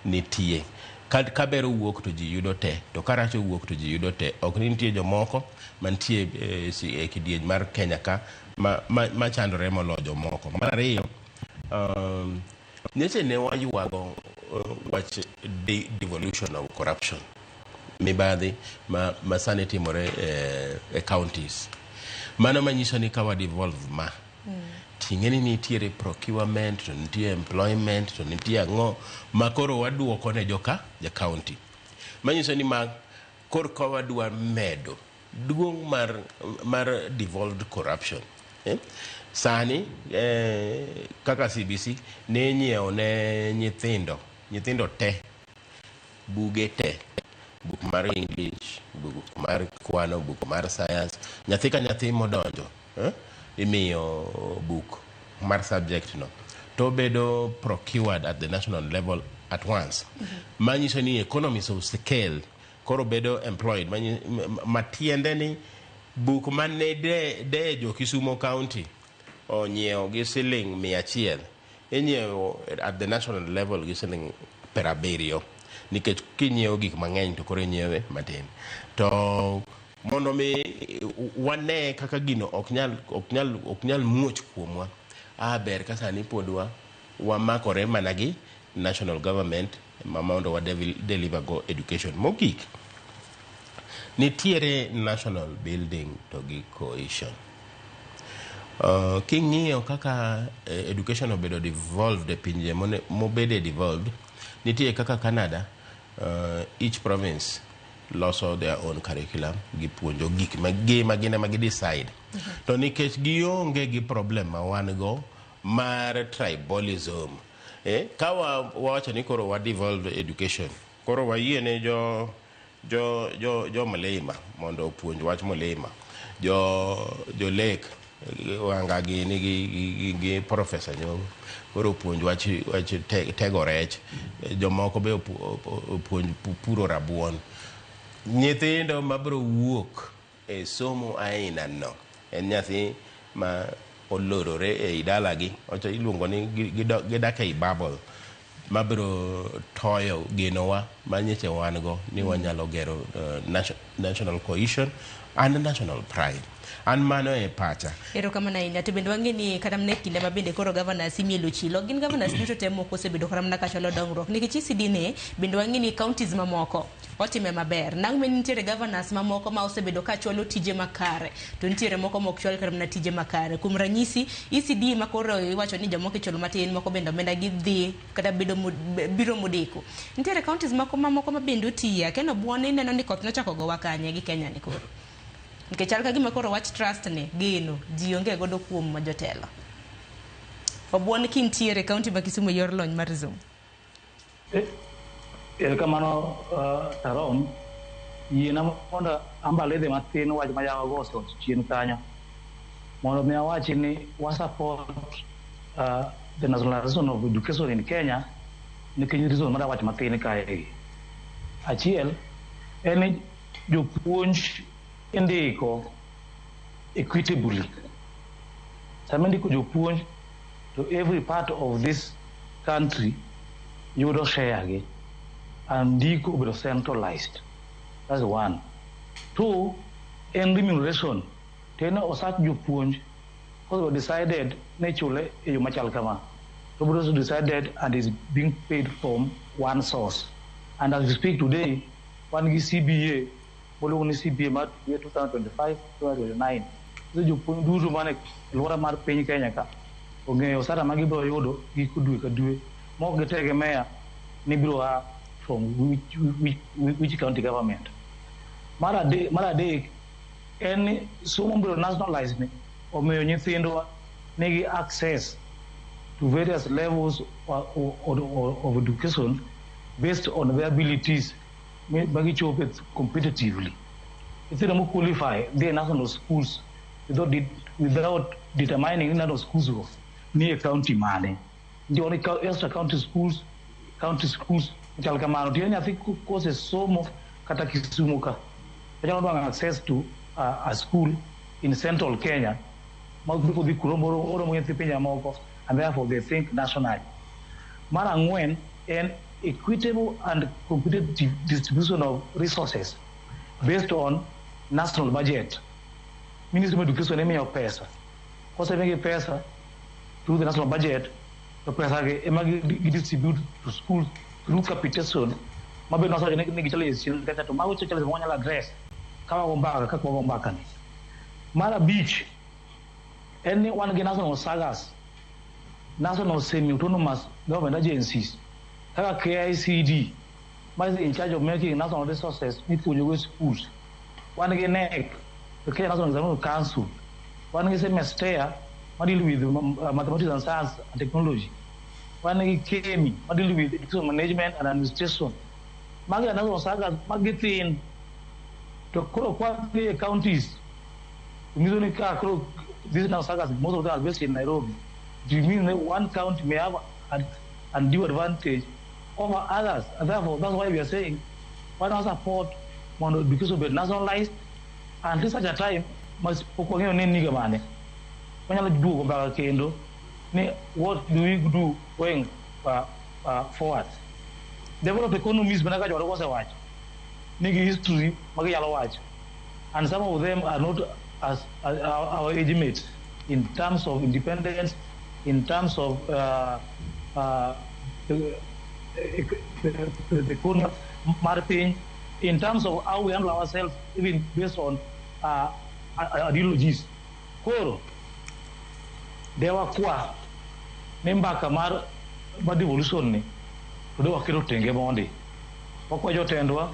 nitie. Ka ber owuok to ji yudo te, to ka rach owuok to ji yudo te. Ok ni nitie jomoko mantie e kidieny mar Kenya ka ma chandore moloyo jomoko. Mar ariyo, nyocha ne waywago wach devolution of corruption, mibadhi ma sani timore e counties. Mano manyiso ni ka wa devolve ma, ting'e ni nitiere procurement, to nitie employment, to nitie ang'o ma koro waduoko ne joka ja county. Manyiso ni ma koro ka wadwa medo duong' mar devolved corruption. Sani kaka CBC ne nyiewo ne nyithindo te buge te, buk mar English, buk mar kwano, buk mar science, nyathi ka nyathi modonjo imiyo buk mar subject no to bedo procured at the national level at once. Manyiso ni economies of scale koro bedo employed, matiende ni buk mane de jo Kisumo County onyiewo gi siling 100 inyiewo at the national level gi siling 70, nikech kinyiewo gik mang'eny to koro inyiewe matin. To mondo mi wane kaka gino ok nyal muoch kuomwa, ber ka sani pod wamakore mana gi national government ma mondo wa deliver go education. Mogik, nitiere national building to gi cohesion. King'iyo kaka education obedo devolved e pinje mobede devolved, nitie kaka Canada, each province loso their own curriculum, gipuonjo gik ma gin ema gi decide. To nikech gionge gi problem ma wan go mar tribalism, ka wawacho ni koro wa devolve education, koro wayie ne jo Mlima mondo opuonj wach Mlima, jo Lake Wanga gini gi Professor Nyong'o koro opuonj wach tego rech, jomoko be opuonj puro rabuon. Nyithindo mabiro wuok e somo aina no en nyathi ma olorore ei dalagi, ocho iluongo ni gidak ei bubble, mabiro toyo genowa manyiche wan go ni wanyalo gero national cohesion and national pride. An mano e pacha. Erokamano ahinya. To bende wang'e ni kata mana e kinde ma bende koro governors imielo chilo, gin governors duto te moko osebedo kata mana kachwalo dongruok. Nikech ECD ni, bende wang'e ni counties mamoko otime maber. Nang' me nitiere governors mamoko ma osebedo ka chwalo tije makare, to nitiere moko ma ok chwal kata mana tije makare. Kuom ranyisi, ECD ma koro iwacho ni jomoko ichulo matin, moko bende omenda gidhi kata bedo biro modeko. Nitiere counties moko mamoko ma bende otiye. Kendo buon ineno ni koth nochako gowa kanye gi Kenya ni koro. Nikech chal ka gima koro wach trust ni geno ji onge godo kuom jotelo. Obuon kintiere county ma Kisumu e yor lony mar Zoom. Erokamano, Taron. Yiena mondo ambaledhe matin wach ma yawa go osewacho chien kanyo. Mondo mi awachi ni wa support the nationalization of education in Kenya nikech reason mar wach mathin kae. Achiel en ni jopuonj indiko equitably. Sama indiko jopuonj to every part of this country yudo share gi and ndiko obedo centralized. That's one. Two, en remuneration. Tene osach jopuonj koro decided ne chule e yo machal kama. To also decided and is being paid from one source. And as we speak today, wan gi CBA, moluongo ni CBA mar year 2025 2029. So jopuonj duto mane alwora mar piny Kenya ka ong'eyo osara ma gibiro yudo giko dwe ka dwe mok gitegemea ni biro a from which county government. Mar adek en ni somo biro nationalize ni omiyo nyithindwa nigi access to various levels of education based on their abilities ma gichope competitively. Nyithindo mo qualify dhi e national schools without determining ni national schools go ni e county mane. Nitie ni extra county schools chal kamano. Tiende nyathi kosesomo kata Kisumu ka, onyalo nwang'o access to a school in central Kenya ma kodhi kuro oromo gi nyithi pinje moko, and therefore they think nationally. Mar ang'wen en equitable and competitive distribution of resources based on national budget. Ministry of Education imiyo pesa. Kosemigi pesa through the national budget, to pesa gi ema gi distribute to schools through capitation. Mabe nowacho ni gi challenges chien kacha to mago challenges ma wanyalo address ka wago mbaka kaka wago mbaka ni. Mar abich en ni wan gi national sagas, national semi-autonomous government agencies kaka KICD ma is in charge of making national resources mipuonjogo e schools. Wan gi KNEC, the Kenya National Examination Council. Wan gi CEMASTEA ma deal with mathematics and science and technology. Wan gi KEMI ma deal with education management and administration. Magi are national sagas magi thin to koro kwadhi e counties nyiso ni ka koro these national sagas most of them are based in Nairobi. It means that one county may have an undue advantage over others, and therefore that's why we are saying why not support mondo education be nationalized until such a time ma pok wang'eyo ni en higa mane wanyalo duogo mbaka kendo ni what do we do going forward. Developed economies mana kaka jodongo osewacho nigi history ma ginyalo wacho, and some of them are not as our age mates in terms of independence, in terms of the economy mar piny, in terms of how we handle ourselves even based on ideologies. Koro de wakwa ni mbaka mar devolution ni to de waketo tenge mondi. Wakwa jotendwa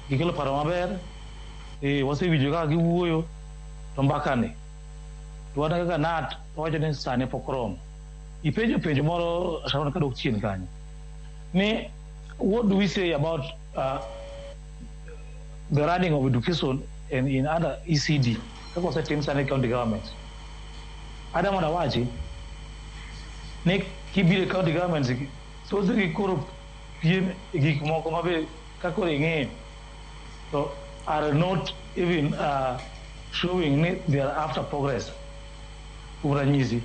gikelo paro maber, wasewinjo kaka giwuoyo to mbaka ni to wan kaka KNUT wawacho ni sani pok oromo. Ipenjo penjo moro Sharon kadok chien kanyo ni what do we say about the running of education in other ECD kaka osetim sani county government. Ada mondo awachi ni kibiro e county governments thothgi koro piem e gik moko mabe ka koro ing'iyo to are not even showing ni they are after progress. Kuom ranyisi,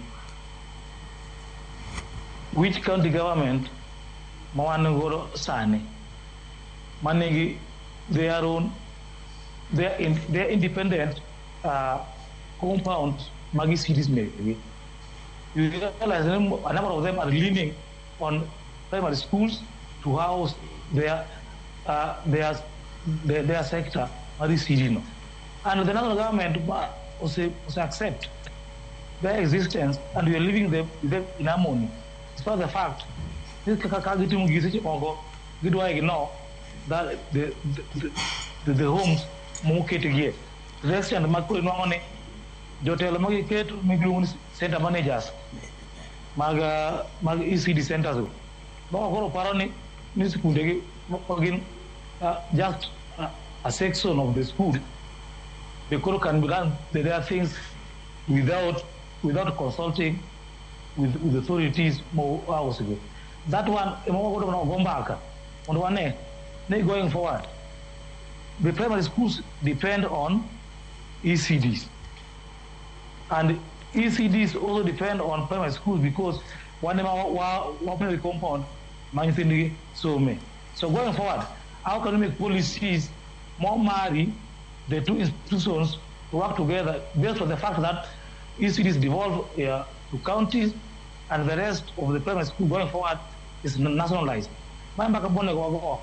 which county government ma wan godo sani manigi their own their independent compound magi cities megi. You realize a number of them are leaning on primary schools to house their sector mar ECD no. And the national government also accept their existence, and we are living them in harmony. Despite the fact, this kaka gitimo gi seche moko gidwa ignore that the homes moketgie. To the extent ma koro inwang'o ni jotelo magiketo miluongo ni center managers mag ECD centers go moko koro paro ni sikundegi gin just a section of the school. They koro can run their things Without consulting with authorities mo hours ago. That one, ema wagodo mana go mbaka mondo wane ni going forward the primary schools depend on ECDs and ECDs also depend on primary schools because wan ema wa primary compound ma nyithindgi some. So going forward, how can we make policies more marry the two institutions to work together based on the fact that ECDs devolve to counties and the rest of the primary school going forward is nationalized. Ma mbaka bone go go.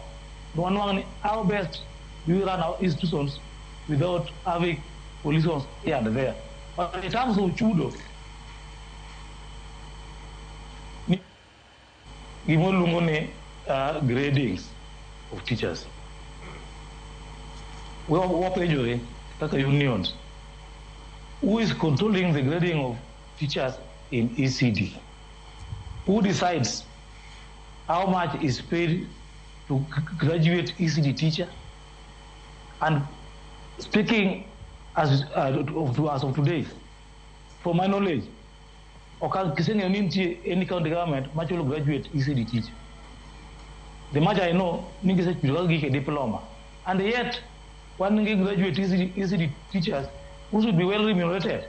Wanwang ni how best do we run our institutions without having police here and there. But in terms of chudo, ni gimoluongo ni gradings of teachers. Wapenjore kaka unions, who is controlling the grading of teachers in ECD? Who decides how much is paid to graduate ECD teacher? And speaking as of today, for my knowledge, ok kiseng'eyo ni nitie any county government machulo graduate ECD teacher. The much I know, ni gisechulo kaka gik e diploma. And yet, wan gi graduate ECD teachers who should be well remunerated.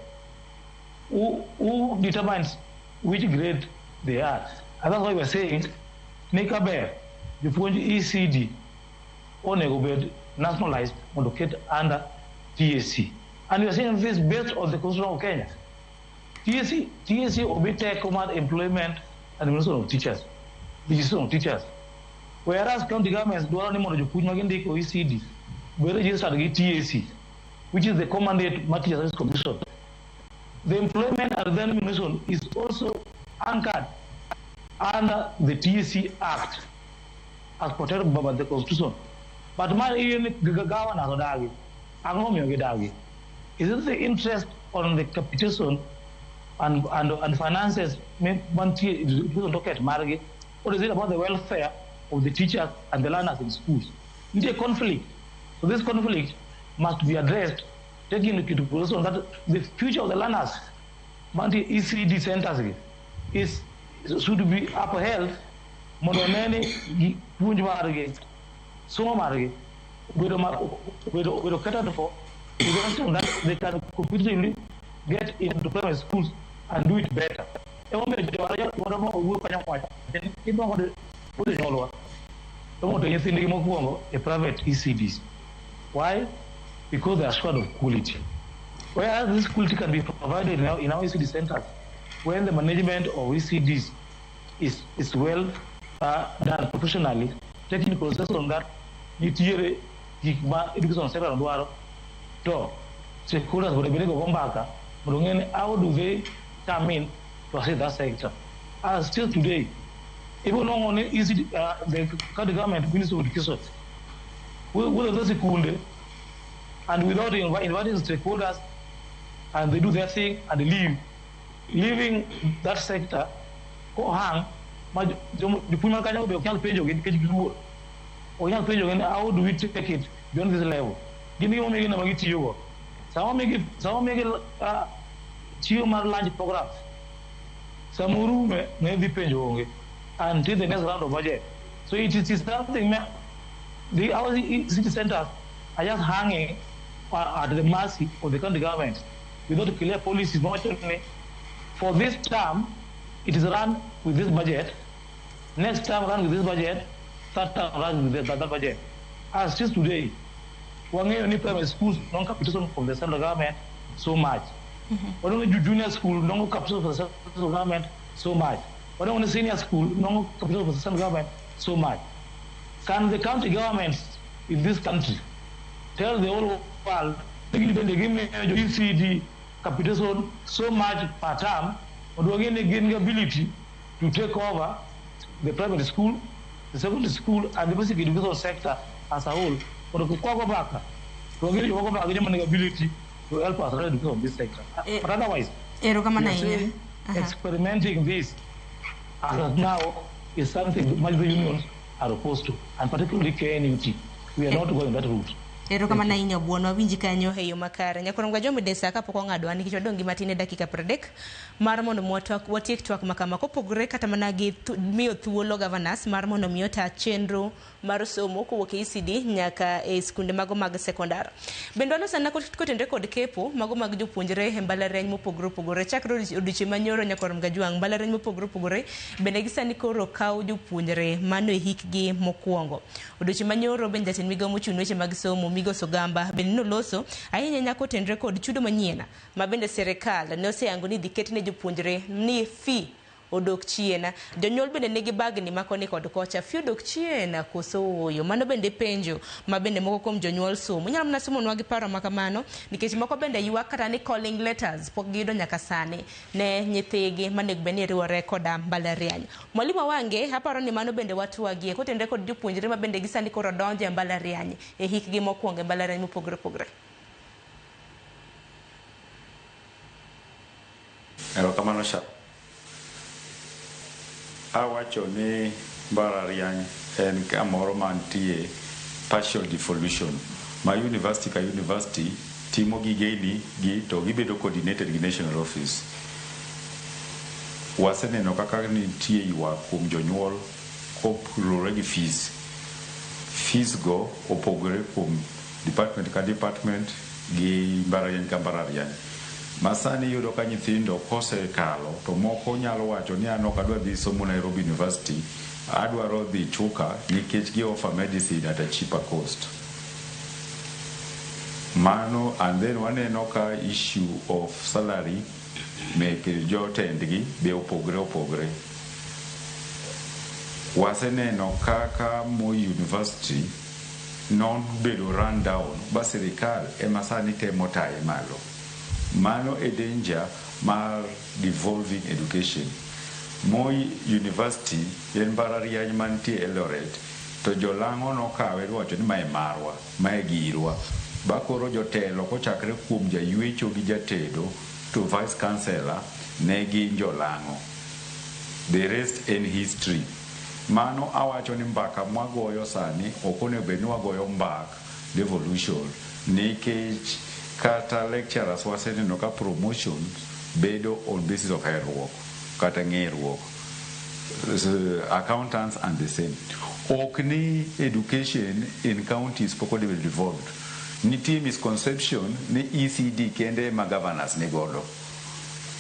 Who determines which grade they are? And that's why we're saying, ni kaber, jopuonj ECD onego bed nationalized mondo ket under TSC. And we are saying this based on the Constitution of Kenya. TSC obi teko mar employment and remuneration of teachers, registration of teachers. Whereas county governments dwaro ni mondo jopuonj ma gindiko ECD be registered gi TSC, which is the commandate mar Teacher Service Commission. The employment and then remuneration is also anchored under the TSC Act as protected by the Constitution. But my governors odagi, ang'o momiyo gidagi? Is it the interest on the capitation and finances mantie education docket margi, or is it about the welfare of the teachers and the learners in schools? Nitie conflict. So this conflict must be addressed, taking into consideration that the future of the learners mantie ECD centers gi is should be upheld mondo one ni puonj margi, somo margi obedo catered for because that they can competitively get into primary schools and do it better. Emomiyo jowaro owuoyo kanyo wacho ni kod jonyuolwa to mondo nyithindgi mokwongo e private ECDs. Why? Because they are assured of quality. Whereas this quality can be provided in our ECD centers when the management of ECDs is well done professionally, taking consideration that nitiere gik ma education sector dwaro to stakeholders mondo bed go mbaka mondo ng'e ni how do they come in to assist that sector. As still today, even on ECD, the county government, Ministry of Education, with those sikunde, and without inviting stakeholders, and they do their thing and they leave, leaving that sector kohang ma jopuonj man kanyo be ok nyal penjogi nikech giluor, ok nyal penjogi ni how do we take it beyond this level. Gin gima omigi ema gitiyogo. Sama omigi chiwo mar lunch program, sama orume ne dhi penjo onge until the next round of budget. So it is something the our city centers are just hanging at the mercy of the county government without clear policies. For this term, it is run with this budget. Next term, run with this budget. Third term, run with that budget. As it is today, wang'eyo ni primary schools non capitation from the central government so much. Wanongo junior school non capitation from the central government so much. Wanongo senior school non capitation from the central government so much. Can the county governments in this country tell the whole world they give me ECD capitation so much per term, but we again gain the ability to take over the primary school, the secondary school, and the basic education sector as a whole? But to again you back the ability to help us run education this sector. But otherwise, Erokamano we are ahinya. saying experimenting this as of now is something multiple unions are opposed to, and particularly KNUT. We are not going that route. Erokamano ahinya Obuon, wawinji kanyo e yo makare. Nyakorom Gajombe Desa kapok ong'adwa nikech wadong' gi matin e dakika 30 mar mondo mi watiek twak makama kopogore kata mana gi miyo thuolo governors mar mondo mi ota chenro mar somo kowuok e ECD nyaka e skunde mago mag sekondar. Bende waloso na kotenore kod kepo mago mag jopuonjre e mbalariany mopogore opogore chakre odiochieng' manyoro Nyakorom Gajwang' mbalariany mopogore opogore bende gisani koro kawo jopuonjre mano e hikgi mokwongo. Odiochieng' manyoro bende jatend migawo mochung' ne weche mag somo Migosi Ogamba bende noloso ahinya nyaka otenre kod chudo manyien ma bende sirikal ne oseyango ni dhi ket ne jopuonjre ni fee odok chien. Jonyuol bende nigi bagni ma koni kod kocha, fee odok chien koso ooyo? Mano bende penjo ma bende moko kuom jonyuol somo. Inyalo mana somonwa gi paro ma kamano nikech moko bende ywak kata ni calling letters pok giyudo nyaka sani ne nyithigi manego bed ni riwore koda mbalariany. Mwalimu Awange, aparo ni mano bende watwagie kotenre kod jopuonjre ma bende gisani koro donjo e mbalariany e hikgi mokwongo e mbalariany mopogore opogore. Erokamano sha. Awacho ni mbalariany en kamoro mantie partial devolution ma university ka university timo gigeni gi to gibedo coordinated gi national office. Waseneno kaka nitie ywak kuom jonyuol kopogore gi fees. Fees go opogore kuom department ka department gi mbalariany ka mbalariany. Masani iyudo ka nyithindo kosekalo to moko nyalo wacho ni an ok adwa dhi somo Nairobi University, adwaro dhi Chuka nikech gi offer medicine at a cheaper cost. Mano and then waneno ka issue of salary mek jotendgi be opogre opogre. Waseneno kaka Moi University nobedo run down ba sirikal ema sani temo taye malo. Mano e danger mar devolving education. Moi University en mbalariany mantie Eldoret to jolang'o nokawe wacho ni mae marwa, mae girwa. Ba koro jotelo kochakre kuom jaywecho gi jatedo to vice chancellor ne gin jolang'o. The rest en history. Mano awacho ni mbaka mwagoyo sani ok onego bed ni wagoyo mbak devolution nikech kata lecturers waseneno ka promotion bedo on basis of herruok kata ng'eruok. Accountants and the same. Ok ni education in counties pok obedo devolved. Nitie misconception ni ECD kende ema governors ni godo.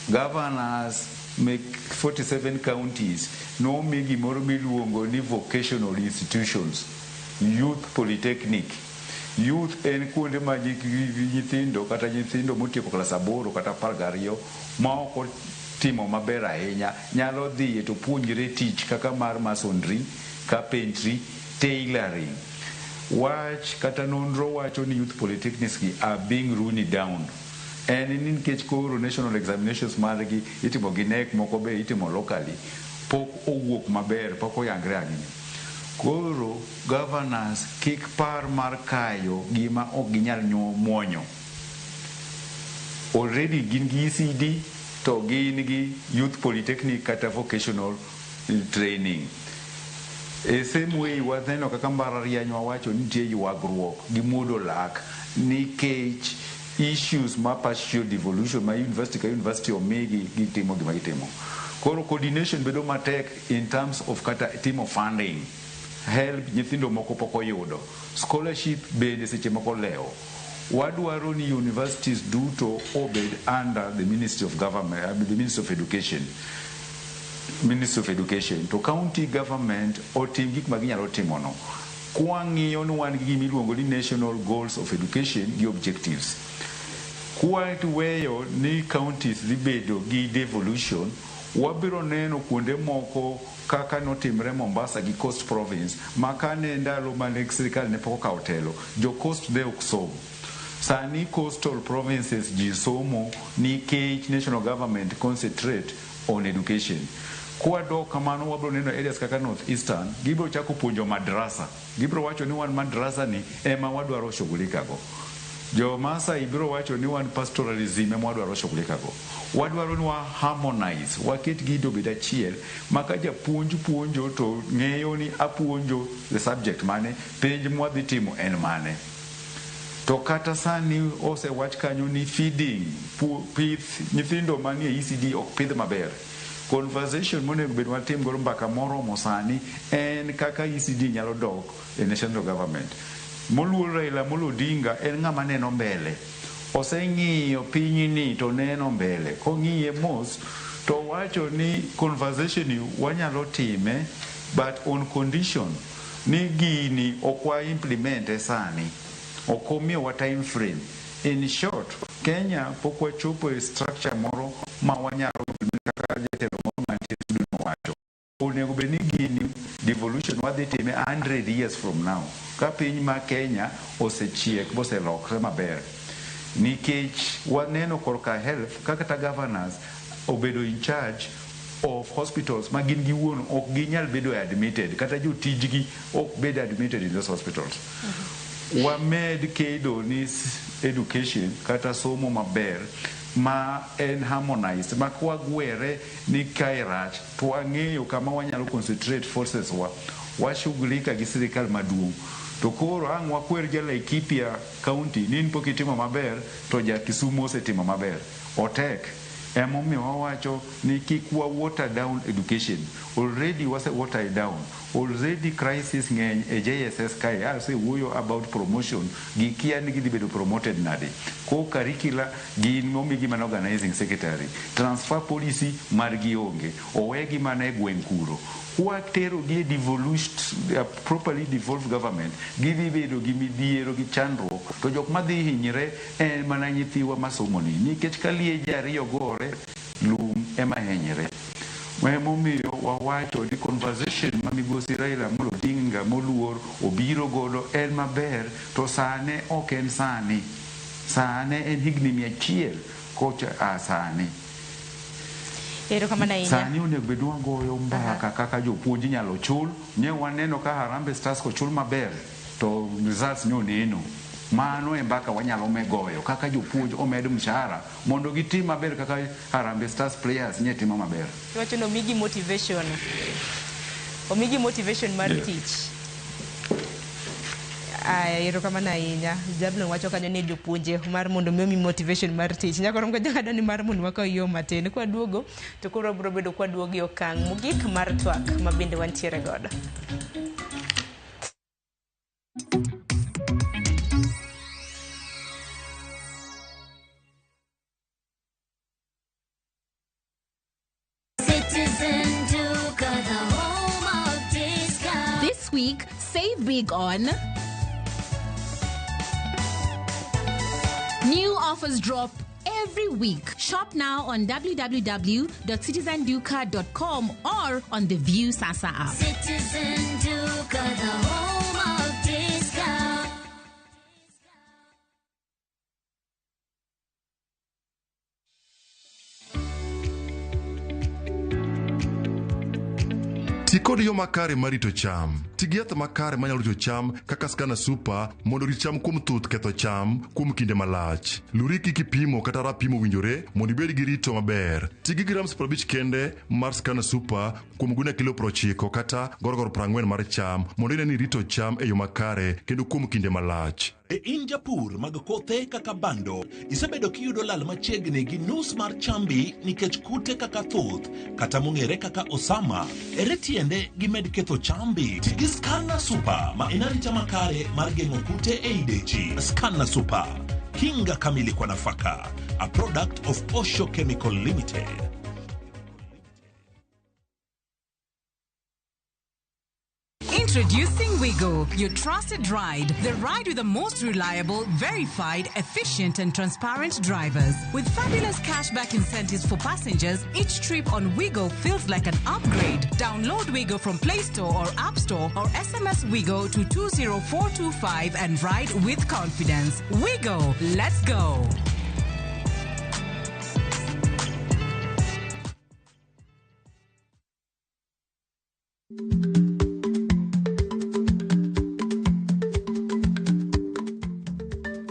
Governors mek 47 counties nomi gimoro miluongo ni vocational institutions, youth polytechnic. Youth en kuonde ma nyithindo kata nyithindo motieko klas 8 kata 12 ma ok otimo maber ahinya nyalo dhiye to puonjre tich kaka mar masonry, carpentry, tailoring. Wach kata nonro wacho ni youth polytechnics gi are being ruined down. En ni nikech koro national examinations margi itimo gi KNEC moko be itimo locally pok owuok maber, pok oyangre ahinya. Koro governors kik par mar kayo gima ok ginyal muonyo. Already gin gi ECD to gin gi youth polytechnic kata vocational training. E same way waneno kaka mbalariany wawacho ni nitie ywagruok gi muodo lak nikech issues ma partial devolution ma university ka university omigi gitimo gima gitimo. Koro coordination bedo matek in terms of kata timo funding. Help nyithindo moko pok oyudo. Scholarship bende seche moko lewo. Wadwaro ni universities duto obed under the Ministry of Government, the Ministry of Education. Ministry of Education to county government otim gik ma ginyalo timo no. Kwang'iyo ni wan gi gima iluongo ni national goals of education gi objectives. Kwaweyo ni counties dhi bedo gi devolution, wabiro neno kuonde moko kaka notimre Mombasa gi Coast Province ma kane ndalo mane sirikal ne pok okawo telo, jo Coast ne ok som. Sani coastal provinces ji somo nikech national government concentrate on education. Kwadok kamano wabiro neno areas kaka North Eastern, gibiro chako puonjo madrasa. Gibiro wacho ni wan madrasa ni ema wadwaro shughulika go. Jo Masai biro wacho ni wan pastoralism ema wadwaro shughulika go. Wadwaro ni wa harmonize, waket gido obed achiel ma ka japuonj puonjo to ng'eyo ni apuonjo the subject mane, penj mwadhi timo en mane. To kata sani osewach kanyo ni feeding, pith nyithindo manie ECD ok pidh maber. Conversation monego bed watim godo mbaka moromo sani en kaka ECD nyalo dok e national government. Moluor Raila Amolo Odinga en ng'ama neno mbele. Oseng'iyo pinyni to neno mbele. Kong'iye mos to wacho ni conversation ni wanyalo time but on condition ni gini ok wa implement e sani. Ok omiyowa time frame. In short, Kenya pok wachopo e structure moro ma wanyalo kaka jatelo moro mantie e studio nowacho. Onego bed ni gini devolution wadhi time 100 years from now ka piny ma Kenya osechiek boselokre maber. Nikech waneno korka health ka kata governors obedo in charge of hospitals ma gin giwuon ok ginyal bedo admitted kata jotijgi ok bed admitted in those hospitals. Wamed kedo ni education kata somo maber ma en harmonized ma kwagwere ni kae rach to wang'eyo kama wanyalo concentrate forces wa washughulika gi sirikal maduong'. To koro ang' wakwer ja Laikipia county ni in pok itimo maber to ja Kisumu osetimo maber. Otek. Emomiyo wawacho ni kik wa water down education. Already wase water it down. Already crisis ng'eny e JSS kae. Asewuoyo about promotion. Gikia ni gidhi bedo promoted nade. Ko curricula gin momigi mana organizing secretary. Transfer policy margi onge. Owegi mana e gweng' kuro. Kwatero gi e devolution, properly devolved government, gidhi bedo gi midhiero gi chandruok. To jok madhi hinyre en mana nyithiwa masomoni. Nikech ka lieje ariyo gore, lum ema hinyre. Emomiyo wawacho ni conversation ma migosi Raila Amolo Odinga moluor obiro godo en maber to sane ok en sani. Sane en higni 100 kocha a sani. Erokamano ahinya. Sani onego bed ni wagoyo mbaka kaka jopuonj inyalo chul. Ne waneno ka Harambee Stars kochul maber to results ne oneno. Mano e mbaka wanyalo goyo kaka jopuonj omed mshahara mondo gitim maber kaka Harambee Stars players nye timo maber. Iwacho ni omigi motivation. Omigi motivation mar tich. Aya, erokamano ahinya. Jablon wacho kanyo ni jopuonje mar mondo mi omi motivation mar tich. Nyakoro mko ni mar mondo wakaw yo matin. Kwaduogo to koro wabiro bedo kwaduogo e okang' mogik mar twak ma bende wantiere godo. Citizen Duka, the home of discount. This week, save big on new offers drop every week. Shop now on www.citizenduka.com or on the View Sasa app. Citizen Duka, the home of discount. Ti kod yo makare mar rito cham. Ti gi yath makare manyalo rito cham kaka Scana Super mondo orit cham kuom thuth ketho cham kuom kinde malach. Luri kik ipimo kata rapim owinjore mondo ibed gi rito maber. Ti gi grams 50 kende mar Scana Super kuom gunia kilo 90 kata gorogoro 40 mar cham mondo ine ni irito cham e yo makare kendo kuom kinde malach. E in japur mag kothe kaka bando, isebedo kiyudo lal machiegni gi nus mar chambi nikech kute kaka thuth kata mong'ere kaka osama. Ere tiende gimed ketho chambi? Ti gi Scanna Super ma en arita makare mar geng'o kute ei dechi. Scanna Super, kinga kamili kwa nafaka, a product of Osho Chemical Limited. Introducing Wigo, your trusted ride. The ride with the most reliable, verified, efficient, and transparent drivers. With fabulous cashback incentives for passengers, each trip on Wigo feels like an upgrade. Download Wigo from Play Store or App Store or SMS Wigo to 20425 and ride with confidence. Wigo, let's go.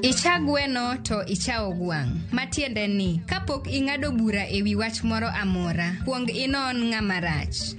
Icha gweno to ichawo gwang'. Matiende ni, kapok ing'ado bura e wi wach moro amora, kuong inon ng'ama rach.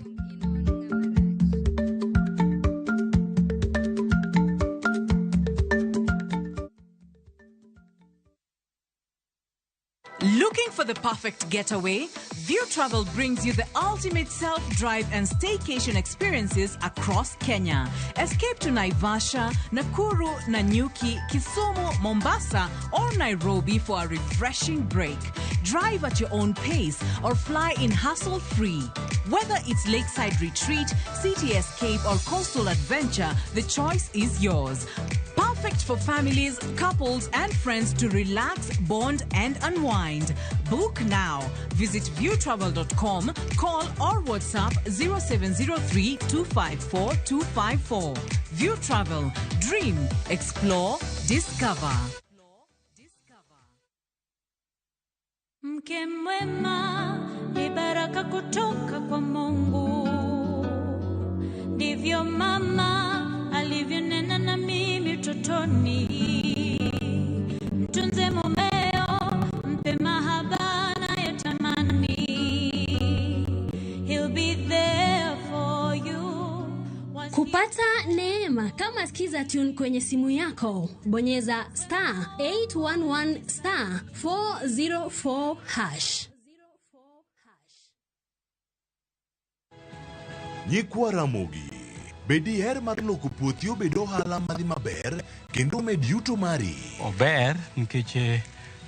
for the perfect getaway? View Travel brings you the ultimate self-drive and staycation experiences across Kenya. Escape to Naivasha, Nakuru, Nanyuki, Kisumu, Mombasa, or Nairobi for a refreshing break. Drive at your own pace or fly in hassle-free. Whether it's lakeside retreat, city escape, or coastal adventure, the choice is yours. Perfect for families, couples, and friends to relax, bond, and unwind. Book now. Visit viewtravel.com, call or WhatsApp 0703 254 254. View Travel. Dream, explore, discover. Mke mwema ni baraka kutoka kwa Mungu, ndivyo mama alivyonena na mimi utotoni. Mtunze mumeo, mpe mahaba anayotamani. He'll be there for you. Kupata neema kama Skiza Tune kwenye simu yako, bonyeza star 811 star 404 hash. Nyikwa Ramogi, be diher mar loko puothi obed ohala madhi maber kendo med yuto mari. Ober nikech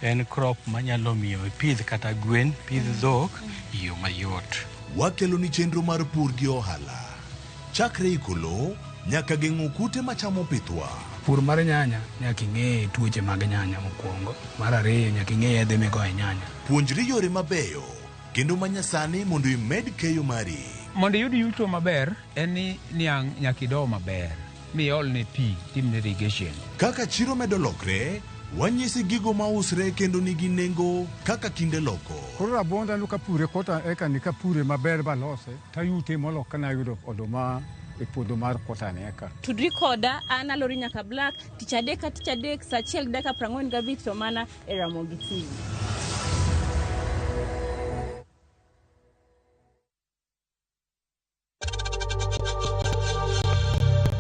en crop manyalo miyo ipidh kata gwen, pidh dhok e yo mayot. Wakelo ni chenro mar pur gi ohala. Chakre iko lowo nyaka geng'o kute machamo pithwa. Pur mar nyanya nyaka ing'e tuoche mag nyanya mokwongo. Mar ariyo nyaka ing'e yedhe migoyo e nyanya. Puonjri yore mabeyo kendo manyasani mondo imed keyo mari. Mondo iyud yuto maber en ni niang' nyaka ido maber miolne pi timne irrigation. Kaka chiro medo lokre, wanyisi gigo mausre kendo nigi nengo kaka kinde loko. Koro rabuonda aneno kapure kota eka ni kapure maber balose tayute molo kana ayudo oduma e puodho mar kota ni eka. Tudri koda an Alori nyaka Black tich adek ka tich adek saa 1:45 to mana e Ramogi TV.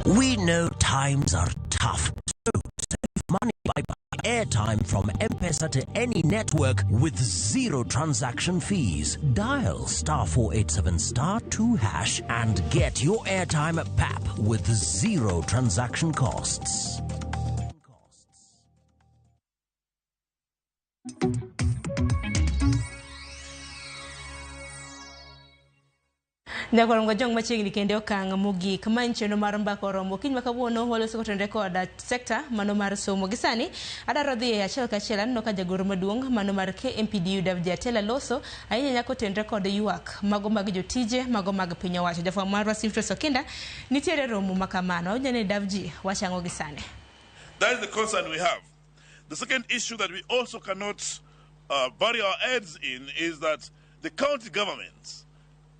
We know times are tough, so save money by buying airtime from M-Pesa to any network with zero transaction fees. Dial star 487 star 2 hash and get your airtime at PAP with zero transaction costs. Nyakorongo jong machiegni kendo okang' mogik ma en chenro mar mbaka oromo kiny ma kawuono waloso kotenore koda sekta mano mar somo. Gi sani adwaro dhi e achiel kachiel aneno ka jagoro maduong' mano mar KMPDU David Atela loso ahinya nyaka otenre kod ywak mago mag jotije mago mag piny owacho. Jafwambo marwa Silvestre Okinda nitiere romo ma kamano. Awinjo ni Davji wachang'o gi sani. That is the concern we have. The second issue that we also cannot bury our heads in is that the county governments,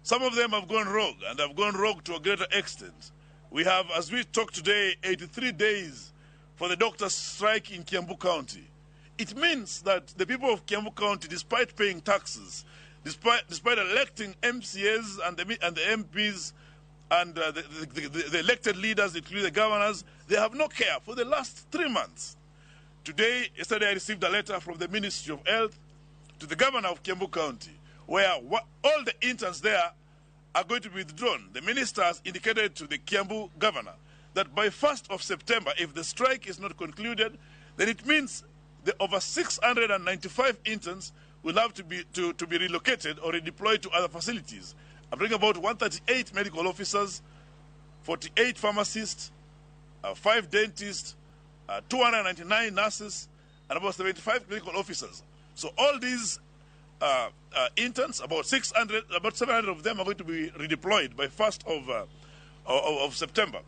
some of them have gone rogue, and have gone rogue to a greater extent. We have, as we talk today, 83 days for the doctors' strike in Kiambu County. It means that the people of Kiambu County, despite paying taxes, despite electing MCAs and the MPs and the elected leaders, including the governors, they have no care for the last 3 months. Today, yesterday, I received a letter from the Ministry of Health to the governor of Kiambu County, where all the interns there are going to be withdrawn. The minister has indicated to the Kiambu governor that by 1st of September, if the strike is not concluded, then it means the over 695 interns will have to be relocated or redeployed to other facilities. I'm bringing about 138 medical officers, 48 pharmacists, 5 dentists, 299 nurses, and about 75 clinical officers. So all these interns, about 600, about 700 of them are going to be redeployed by 1st of September.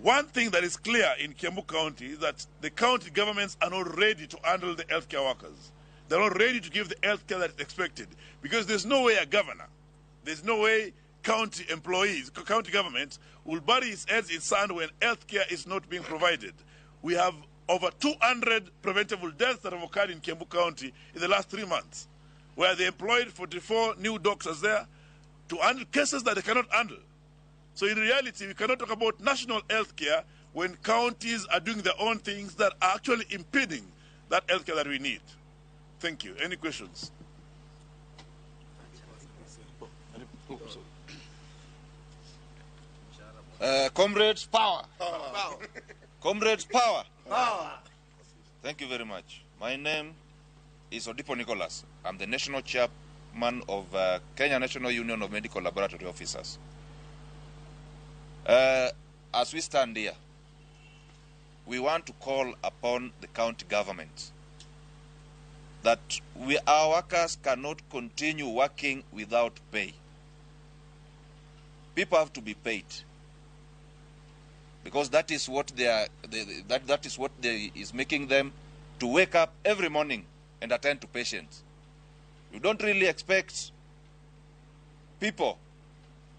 One thing that is clear in Kiambu County is that the county governments are not ready to handle the healthcare workers. They're not ready to give the healthcare that is expected, because there's no way a governor, there's no way county employees, county government will bury its heads in sand when healthcare is not being provided. We have over 200 preventable deaths that have occurred in Kiambu County in the last 3 months, where they employed 44 new doctors there to handle cases that they cannot handle. So in reality, we cannot talk about national healthcare when counties are doing their own things that are actually impeding that healthcare that we need. Thank you. Any questions? Comrades, power. Power. Comrades, power. Power. Thank you very much. My name is Odipo Nicholas. I'm the national chairman of Kenya National Union of Medical Laboratory Officers. As we stand here, we want to call upon the county government that our workers cannot continue working without pay. People have to be paid, because that is what they are, that is what they is making them to wake up every morning and attend to patients. You don't really expect people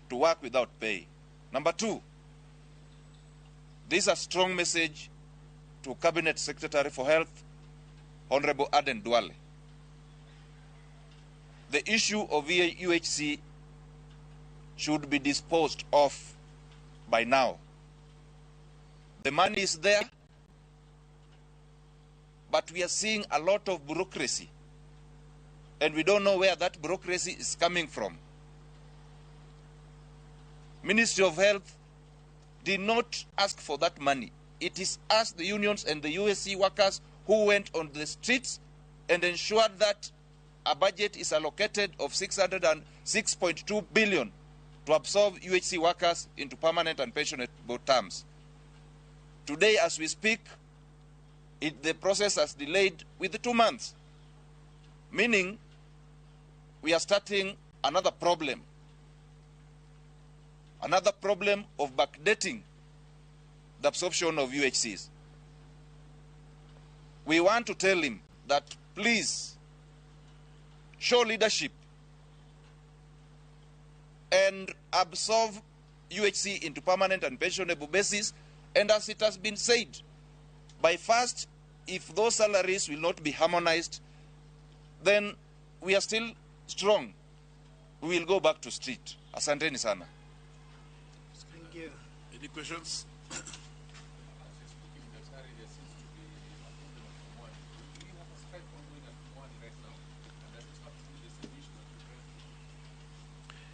to work without pay. Number two, this is a strong message to Cabinet Secretary for Health, Honorable Aden Duale. The issue of UHC should be disposed of by now. The money is there, but we are seeing a lot of bureaucracy, and we don't know where that bureaucracy is coming from. Ministry of Health did not ask for that money. It is us, the unions and the USC workers, who went on the streets and ensured that a budget is allocated of 606.2 billion to absorb UHC workers into permanent and pensionable terms. Today, as we speak, the process has delayed with 2 months, meaning we are starting another problem. Another problem of backdating the absorption of UHCs. We want to tell him that please show leadership and absorb UHC into permanent and pensionable basis. And as it has been said, by first, if those salaries will not be harmonized, then we are still strong. We will go back to street. Asanteni sana. Thank you. Any questions?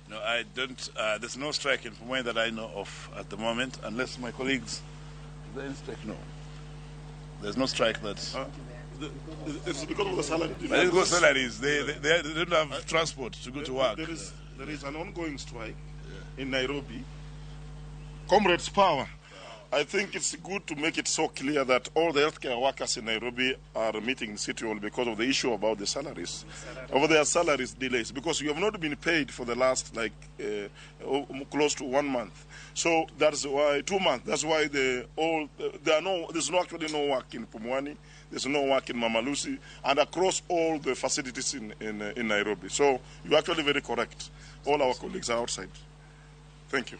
No, I don't. There's no strike in Pumwani that I know of at the moment, unless my colleagues. Is there any strike? No. There's no strike that's. It's because of the salary. But it's salaries. They don't have transport to go to work. There is an ongoing strike in Nairobi. Comrades, power. I think it's good to make it so clear that all the healthcare workers in Nairobi are meeting in City Hall because of the issue about the salaries, over their salaries delays, because you have not been paid for the last close to 1 month. So that's why 2 months. That's why there's actually no work in Pumwani, there's no work in Mamalusi, and across all the facilities in Nairobi. So you're actually very correct. All our colleagues are outside. Thank you.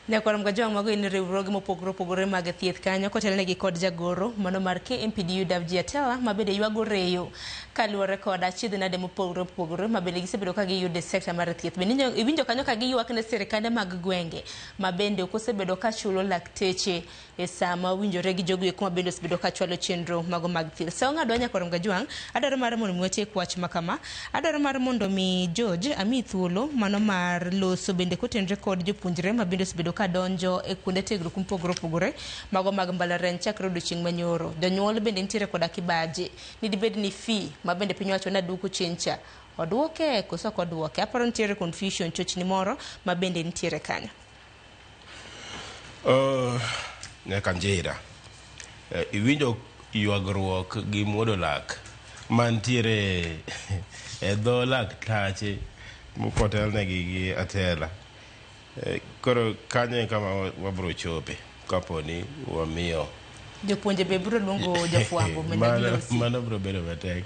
Nyakwar Mgajwang' mago en riwruoge mopogore opogore mag thieth kanyo kotelnegi kod jagoro mano mar KMPDU Davji Atela mabende ywago reyo kaluwore kod achiedh nade mopogore opogore mabende gisebedo ka giyudo e sekta mar thieth. Bende iwinjo kanyo ka giywak ne sirikande mag gwenge mabende ok osebedo ka chulo lakteche e sama owinjore gi jogo eko mabende osebedo ka chwalo chenro mago mag thieth. Sa ong'adwa Nyakwar Mgajwang', adwaro mar mondo mi watiek wach ma kama. Adwaro mar mondo mi George ami thuolo mano mar loso bende kotenre kod jopuonjre mabende osebedo ka donjo e kuonde tiegruok mopogore opogore mago mag mbalariany chakre odiochieng' manyoro. Jonyuol bende nitiere koda kibaji ni dibed ni fee ma bende piny owacho naduoko chien cha oduoke koso ok oduoke. Aparo nitiere confusion chochni moro ma bende nitiere kanyo. Nyaka njera iwinjo ywagruok gi muodo lak mantiere e dho laktache mokotelnegi gi Atela. Koro kanyo e kama wabro chope kapo ni wamiyo jopuonje be biro luongo jafwambo mondo gilosi. Mano biro bedo matek.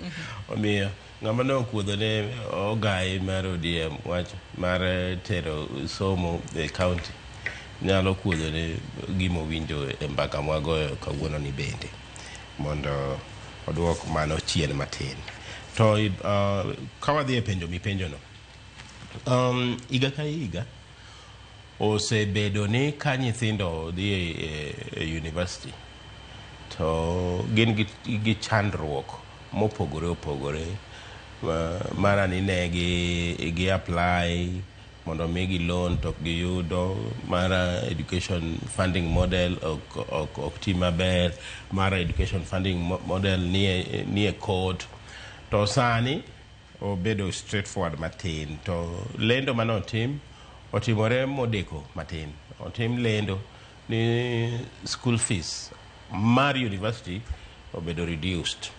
Omiyo ng'ama ne okuodho ne ogai mar ODM wach mar tero somo e county nyalo kuodho ne gima owinjo e mbaka mwagoyo kawuono ni bende mondo oduok mano chien matin. To ka wadhi e penjo mipenjono, higa ka higa Osebedo ni ka nyithindo dhi e university to gin gi chandruok mopogore opogore. Mara ni ne gi apply mondo migi loan to ok giyudo, mara education funding model ok ti maber, mara education funding model nie court. To sani obedo straightforward matin. To lendo manotim otimore modeko matin. Otim lendo ni school fees mar university obedo reduced.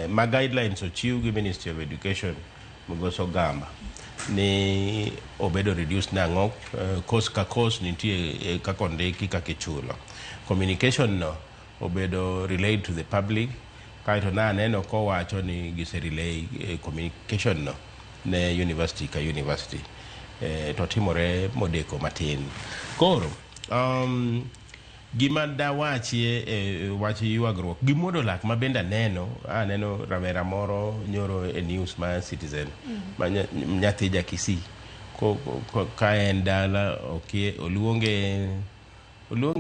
Ma guidelines ochiw gi Ministry of Education, Migosi Ogamba, ni obedo reduced nang'o, course ka course nitie kaka ondiki kaka ichulo. Communication no obedo relayed to the public. Kaeto naneno kowacho ni gise relay communication no ne university ka university. To timore modeko matin. Koro gima dawachie e wach ywagruok gi muodo lak ma bende aneno rawera moro nyoro e news mar Citizen ma nyathi ja Kisii ka en dala okie, oluonge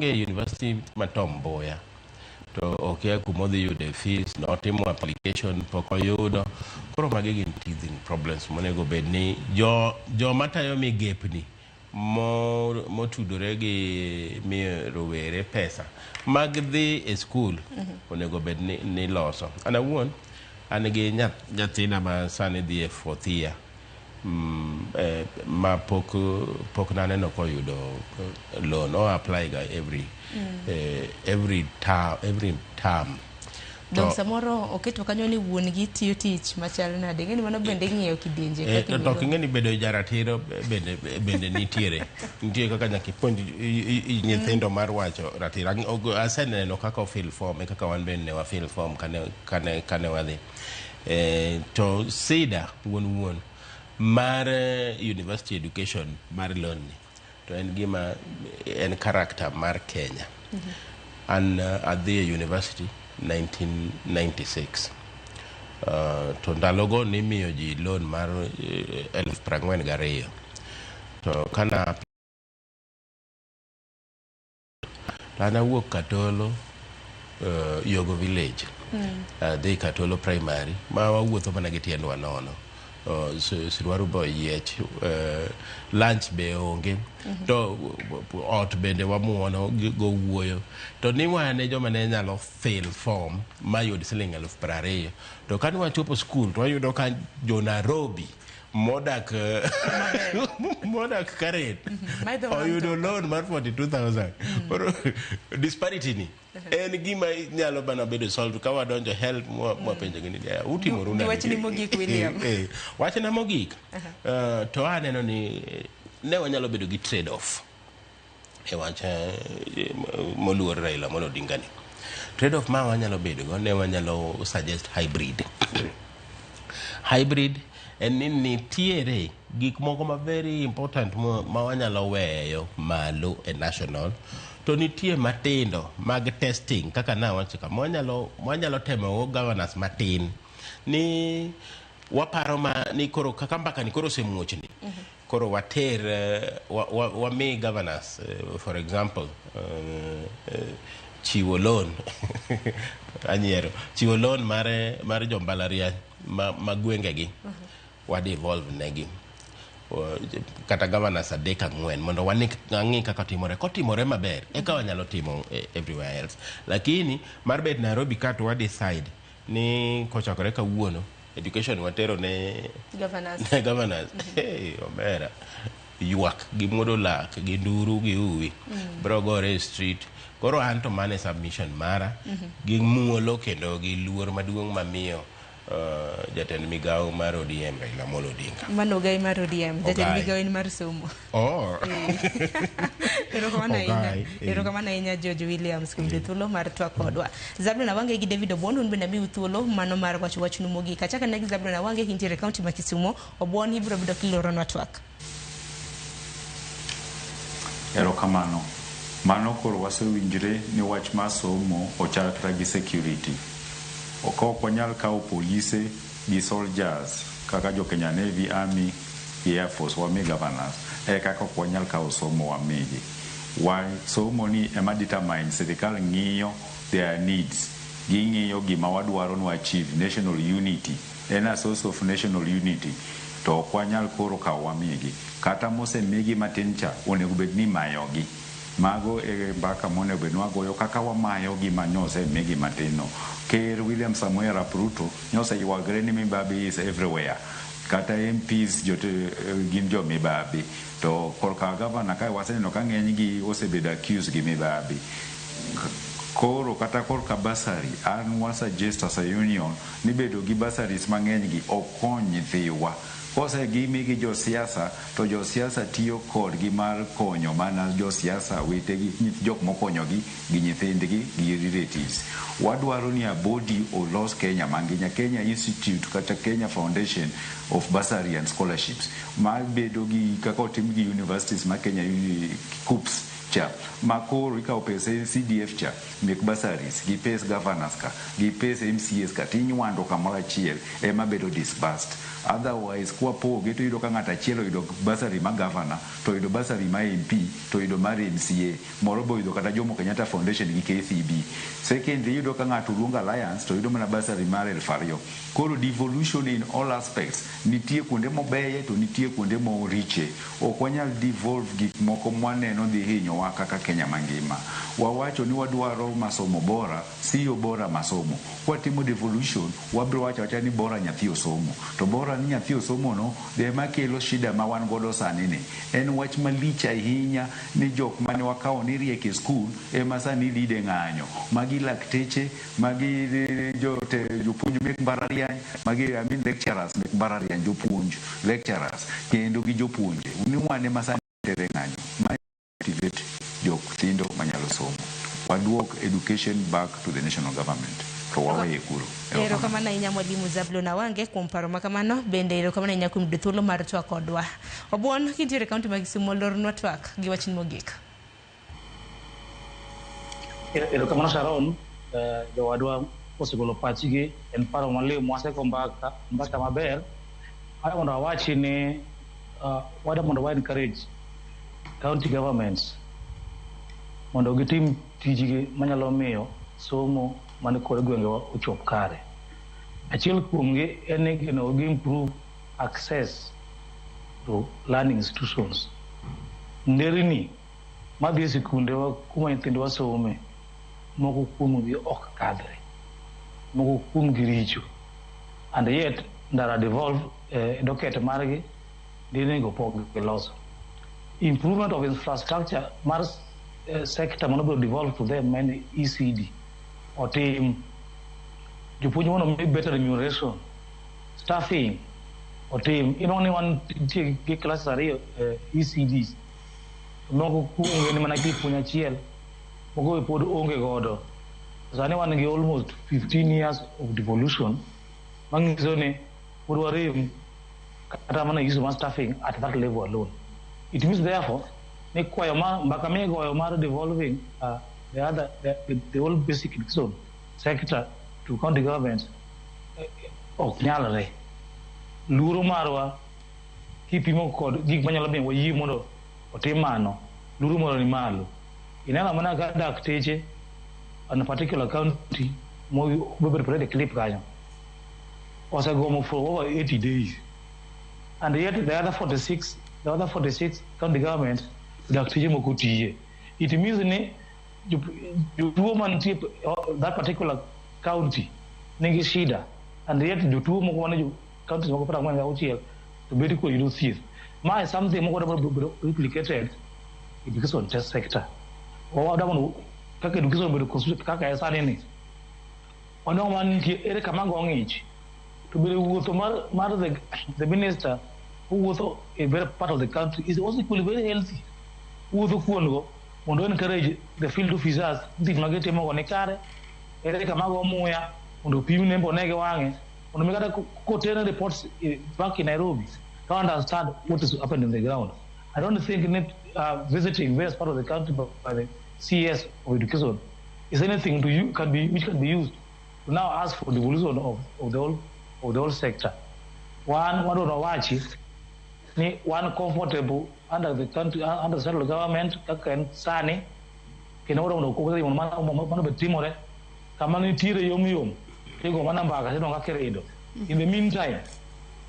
e university ma Tom Mboya to okia kuma odhi yude fees. Notimo application, pok oyudo. Koro magi gin teething problems monego bed ni joma tayo migepni motudore gi miyo rowere pesa mag dhi e skul onego bed ni loso. An awuon an gi nyathina ma sani dhi e fourth year ma pok naneno koyudo loan. O apply ga every every term. Dong samoro oketo kanyo ni wuon gi tiyo tich machal nade? Ing'e ni mano bende ing'iyo kidienje kaka to ok imiyo. Ing'e ni bedo jaratiro bende nitie kaka nyaka ipuonj nyithindo mar wacho ratiro. Aseneno kaka ofill form e kaka wan bende ne wafill form kane wadhi. To sida wuon wuon mar university education mar loan ni to en gima en character mar Kenya. An adhi e university 1996. To ndalogo nimiyo ji loan mar 42,000. To kana to an awuok Katolo, Yogo village. Adhi Katolo primary ma wawuotho mana gi tiendwa nono. Siruaru be oyiech, lunch be onge. To ot bende wamuono go wuoyo. To ni wan e joma ne nyalo fill form mayud siling 20,000. To kane wachopo skul to wayudo ka jo Nairobi modak Karen Maidho mana oyudo loan mar 42,000. Koro disparity ni en gima nyalo mana bedo solved ka wadonjo help mwapenjo gi ni, "Ya, utimoru Gi nade?" wachni mogik, William. Wachna mogik, to aneno ni ne wanyalo bedo gi trade off e wach moluor Raila Amolo Odinga ni. Trade off ma wanyalo bedo go, ne wanyalo suggest hybrid. Hybrid en ni nitiere gik moko ma very important ma wanyalo weyo malo e national, to nitie matindo mag testing kaka nawacho ka mwanyalo temo go governors matin ni waparo ma ni koro kaka mbaka ni koro osemuochni, koro water wami governors, for example, chiwo loan, anyiero, chiwo loan mar jo mbalariany ma gwengegi, wadevolve negi kata governors adek ang'wen mondo wang'i kaka timore. Kotimore maber eka wanyalo timo everywhere else. Lakini mar bet Nairobi ka to wa decide ni kochakore kawuono education watero ne governors. Ne governors. Hey, omera, ywak gi muodo lak gi nduru gi uwi bro gore e street. Koro an to mane submission mara gi muolo kendo gi luor maduong' mamiyo jatend migawo mar ODM, Raila Amolo Odinga. Mano ogai mar ODM, jatend Ogai. migawo en mar somo. Oh. Erokamano ahinya. Ogai, eh. Erokamano ahinya, George Williams, kuom yudo thuolo mar twak kodwa. Zablon Awange gi David Obuon, un bende amiu thuolo mano mar wacho wachnu mogik. Achako ne gi Zablon Awange kintiere e kaunti ma Kisumo. Obuon, ibiro bedo kiloronwa twak. Erokamano. Mano koro wasewinjre ni wach mar somo ochal kata gi security. Ok wanyal kawo polise gi soldiers kaka jo Kenya Navy, Army gi Air Force wami governors, e kaka ok wanyal kawo somo wamigi. Why somo ni ema determine sirikal ng'iyo their needs, ging'iyo gima wadwaro ni achieve national unity, en a source of national unity, to ok wanyal koro kawo wamigi. Kata mosemigi matin cha onego bed ni imayogi. Mago e mbaka monego bed ni wagoyo kaka wamayo gima nyosemigi matin no. Ker William Samoei Arap Ruto nyoseywagre ni mibadhi is everywhere. Kata MPs gin jo mibadhi. To korka gavana kae waseneno ka ng'eny gi osebedo accused gi mibadhi. Koro kata korka bursary, an wa suggest as a union ni bedo gi bursaries mang'eny gi ok kony nyithiwa. Kosegimi gi josiasa to josiasa tiyo kodgi mar konyo mana josiasa wetegi, jok mokonyogi gi nyithindgi gi relatives. Wadwaro ni a body olos Kenya mangima, Kenya Institute kata Kenya Foundation of Bursary and Scholarships ma bedo gi kaka otim gi universities ma Kenya KUCCPS cha, ma koro ikawo pesa CDF cha mek bursaries gi pes governors ka gi pes MCAs ka tinywando kamoro achiel ema bedo disbursed. Otherwise kwapoge to iyudo ka ng'ato achiel oyudo bursary ma governor to oyudo bursary ma MP to oyudo mar MCA, moro be oyudo kata Jomo Kenyatta Foundation gi KCB. Secondly, iyudo ka ng'ato luongo Alliance to yudo mana bursary mar 2,000. Koro devolution in all aspects nitie kuonde mobeye to nitie kuonde moriche. Ok wanyal devolve gik moko mwaneno dhi hinyowa kaka Kenya mangima. Wawacho ni wadwaro masomo bora, siyo bora masomo. Kwatimo devolution, wabiro wacho awacha ni bora nyathi osomo. To bora ni nyathi osomo no, ema kelo shida ma wan godo sani ni. En wach malich ahinya ni jok mane wakawo ni riek e skul ema sani lead e ng'anyo. Magi lakteche, magi jopuonj mek mbalariany, magi I mean lecturers mek mbalariany, jopuonj lecturers kendo gi jopuonje. Ni wan ema sani tere ng'anyo. Ma activate jok thindo manyalo somo. Waduok education back to the national government. To waweye kuro. Erokamano ahinya Mwalimu Zablon Awange kuom paro makamano, bende erokamano ahinya kuom yudo thuolo mar twak kodwa. Obuon, kintiere e kaunti ma Kisumu, lornwa twak gi wachni mogik. Erokamano Sharon, jowadwa osegolo pachgi, en paro maliw mwasego mbaka, mbaka maber. Adwa mondo awachi ni wadwa mondo wa encourage county governments mondo gitim tijgi manyalo miyo somo man kod gwengewa ochop kare. Achiel kuomgi en ni gino gi improve access to learning institutions. Nderni madhi e sikundewa kuma nyithindwa some, moko kuomgi ok kadhre, moko kuomgi richo. And yet ndara devolve docket margi nderni go pok giloso. Improvement of infrastructure mar sector mano devolve to them en ECD otim. Jopuonj mondo mi better remuneration, staffing otim. Inwang'o ni wan nitie gi classes ariyo ECDs. Moko kuomgi ni mana kipuonj achiel, moko be pod onge godo. Sani wan gi almost 15 years of devolution manyiso ni pod warem kata mana issue mar staffing at that level alone. It means therefore ni kwayo mar mbaka migoyo mar devolving the other the whole basic education sector to county governments ok nyalre. Luoro marwa kipimo kod gik manyalo miyo wayie mondo otim mano, luoro moro ni malo. Ineno mana ka dakteche on a particular county mobedo play clip kanyo osegomo for over 80 days, and yet the other 46 county governments dakteche moko tiye. It means ni jotuo mantie that particular county nigi shida, and yet jotuo moko mane counties moko 46 to bet ko yudo thieth. Ma is something moko dwa bedo replicated education test sector. Wadwa mondo kaka education obedo constituted kaka e sani ni wanwang'o man nitie ere kama go ng'ich to bende wuotho mar the minister owuotho a very part of the country is also equally very healthy. Wuotho kuondgo mondo encourage the field officers tich ma gitimo go ni kare, ere kama go muya mondo opimne one gi wang'e mondo mi kata kotere reports back in Nairobi to understand what is happening in the ground. I don't think need, visiting various parts of the country by the CS of education is anything to you can be which can be used to now ask for devolution of the whole sector. One, wadwaro wachi Ni wan comfortable under the country, under the central government kaka en sani, kendo wadwa mondo koko mondo mano bed timore. Kama nitiere yom yom, tigo mana mbaka tineno kaka irido. In the meantime,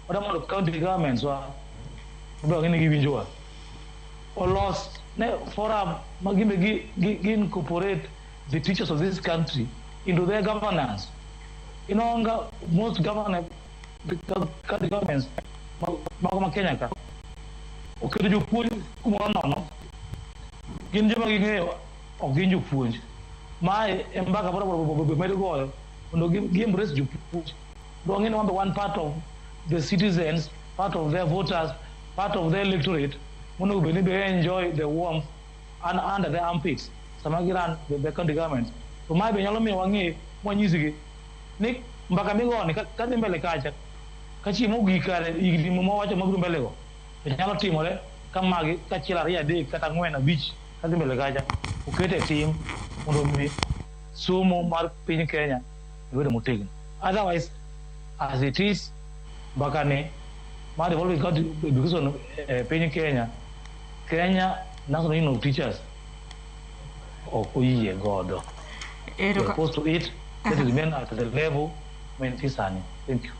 wadwa mondo county governments wa wadwa ni giwinjowa. Olos ne forum ma gimbe gi incorporate the teachers of this country into their governance. Inonga most government, the county governments mago ma Kenya ka oketo jopuonj kumoro nono, gin joma ging'eyo ok gin jopuonj. Mae e mbaka moro med goyo mondo gi embrace jopuonj. Dwang'e ni wan be wan part of the citizens, part of their voters, part of their electorate monego bed ni be enjoy the warmth and under their armpits sama gi run the county government. To mae be nyalo miyo wang'e mwanyisgi ni mbaka migoni ka dhi mbele kacha ka chieng' mogik kare higni mawacho mabiro mbele go to nyalo timore ka magi kachiel ariyo adek kata ang'wen abich kadhi mbele kacha oket e tim mondo mi somo mar piny Kenya obed motegno. Otherwise, as it is, mbaka ni mar devolving county education e piny Kenya, Kenya National Union of Teachers ok oyie godo. We are opposed to it. Let it remain at the level ma entie sani. Thank you.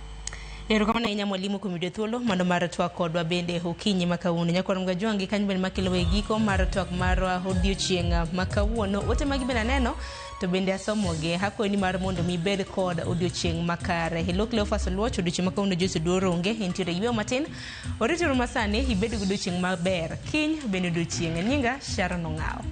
Erokamano ahinya mwalimu kuom yudo thuolo mondo mar twak kodwa bende okinyi ma kawuono. Nyakwar Mgajwangi kanyo bende makelo e giko mar twak marwa odiochieng' ma kawuono. Ote magi bende aneno to bende asomogi. Akwayo ni mar mondo mi ibed kod odiochieng' makare. Hello Cleophas Oluoch, odiochieng' ma kawuono Joyce Oduor onge, entiere yueyo matin. Orituru masani ibed gi odiochieng' maber. Kiny bende odiochieng'. Nyinga Sharon Ong'awo.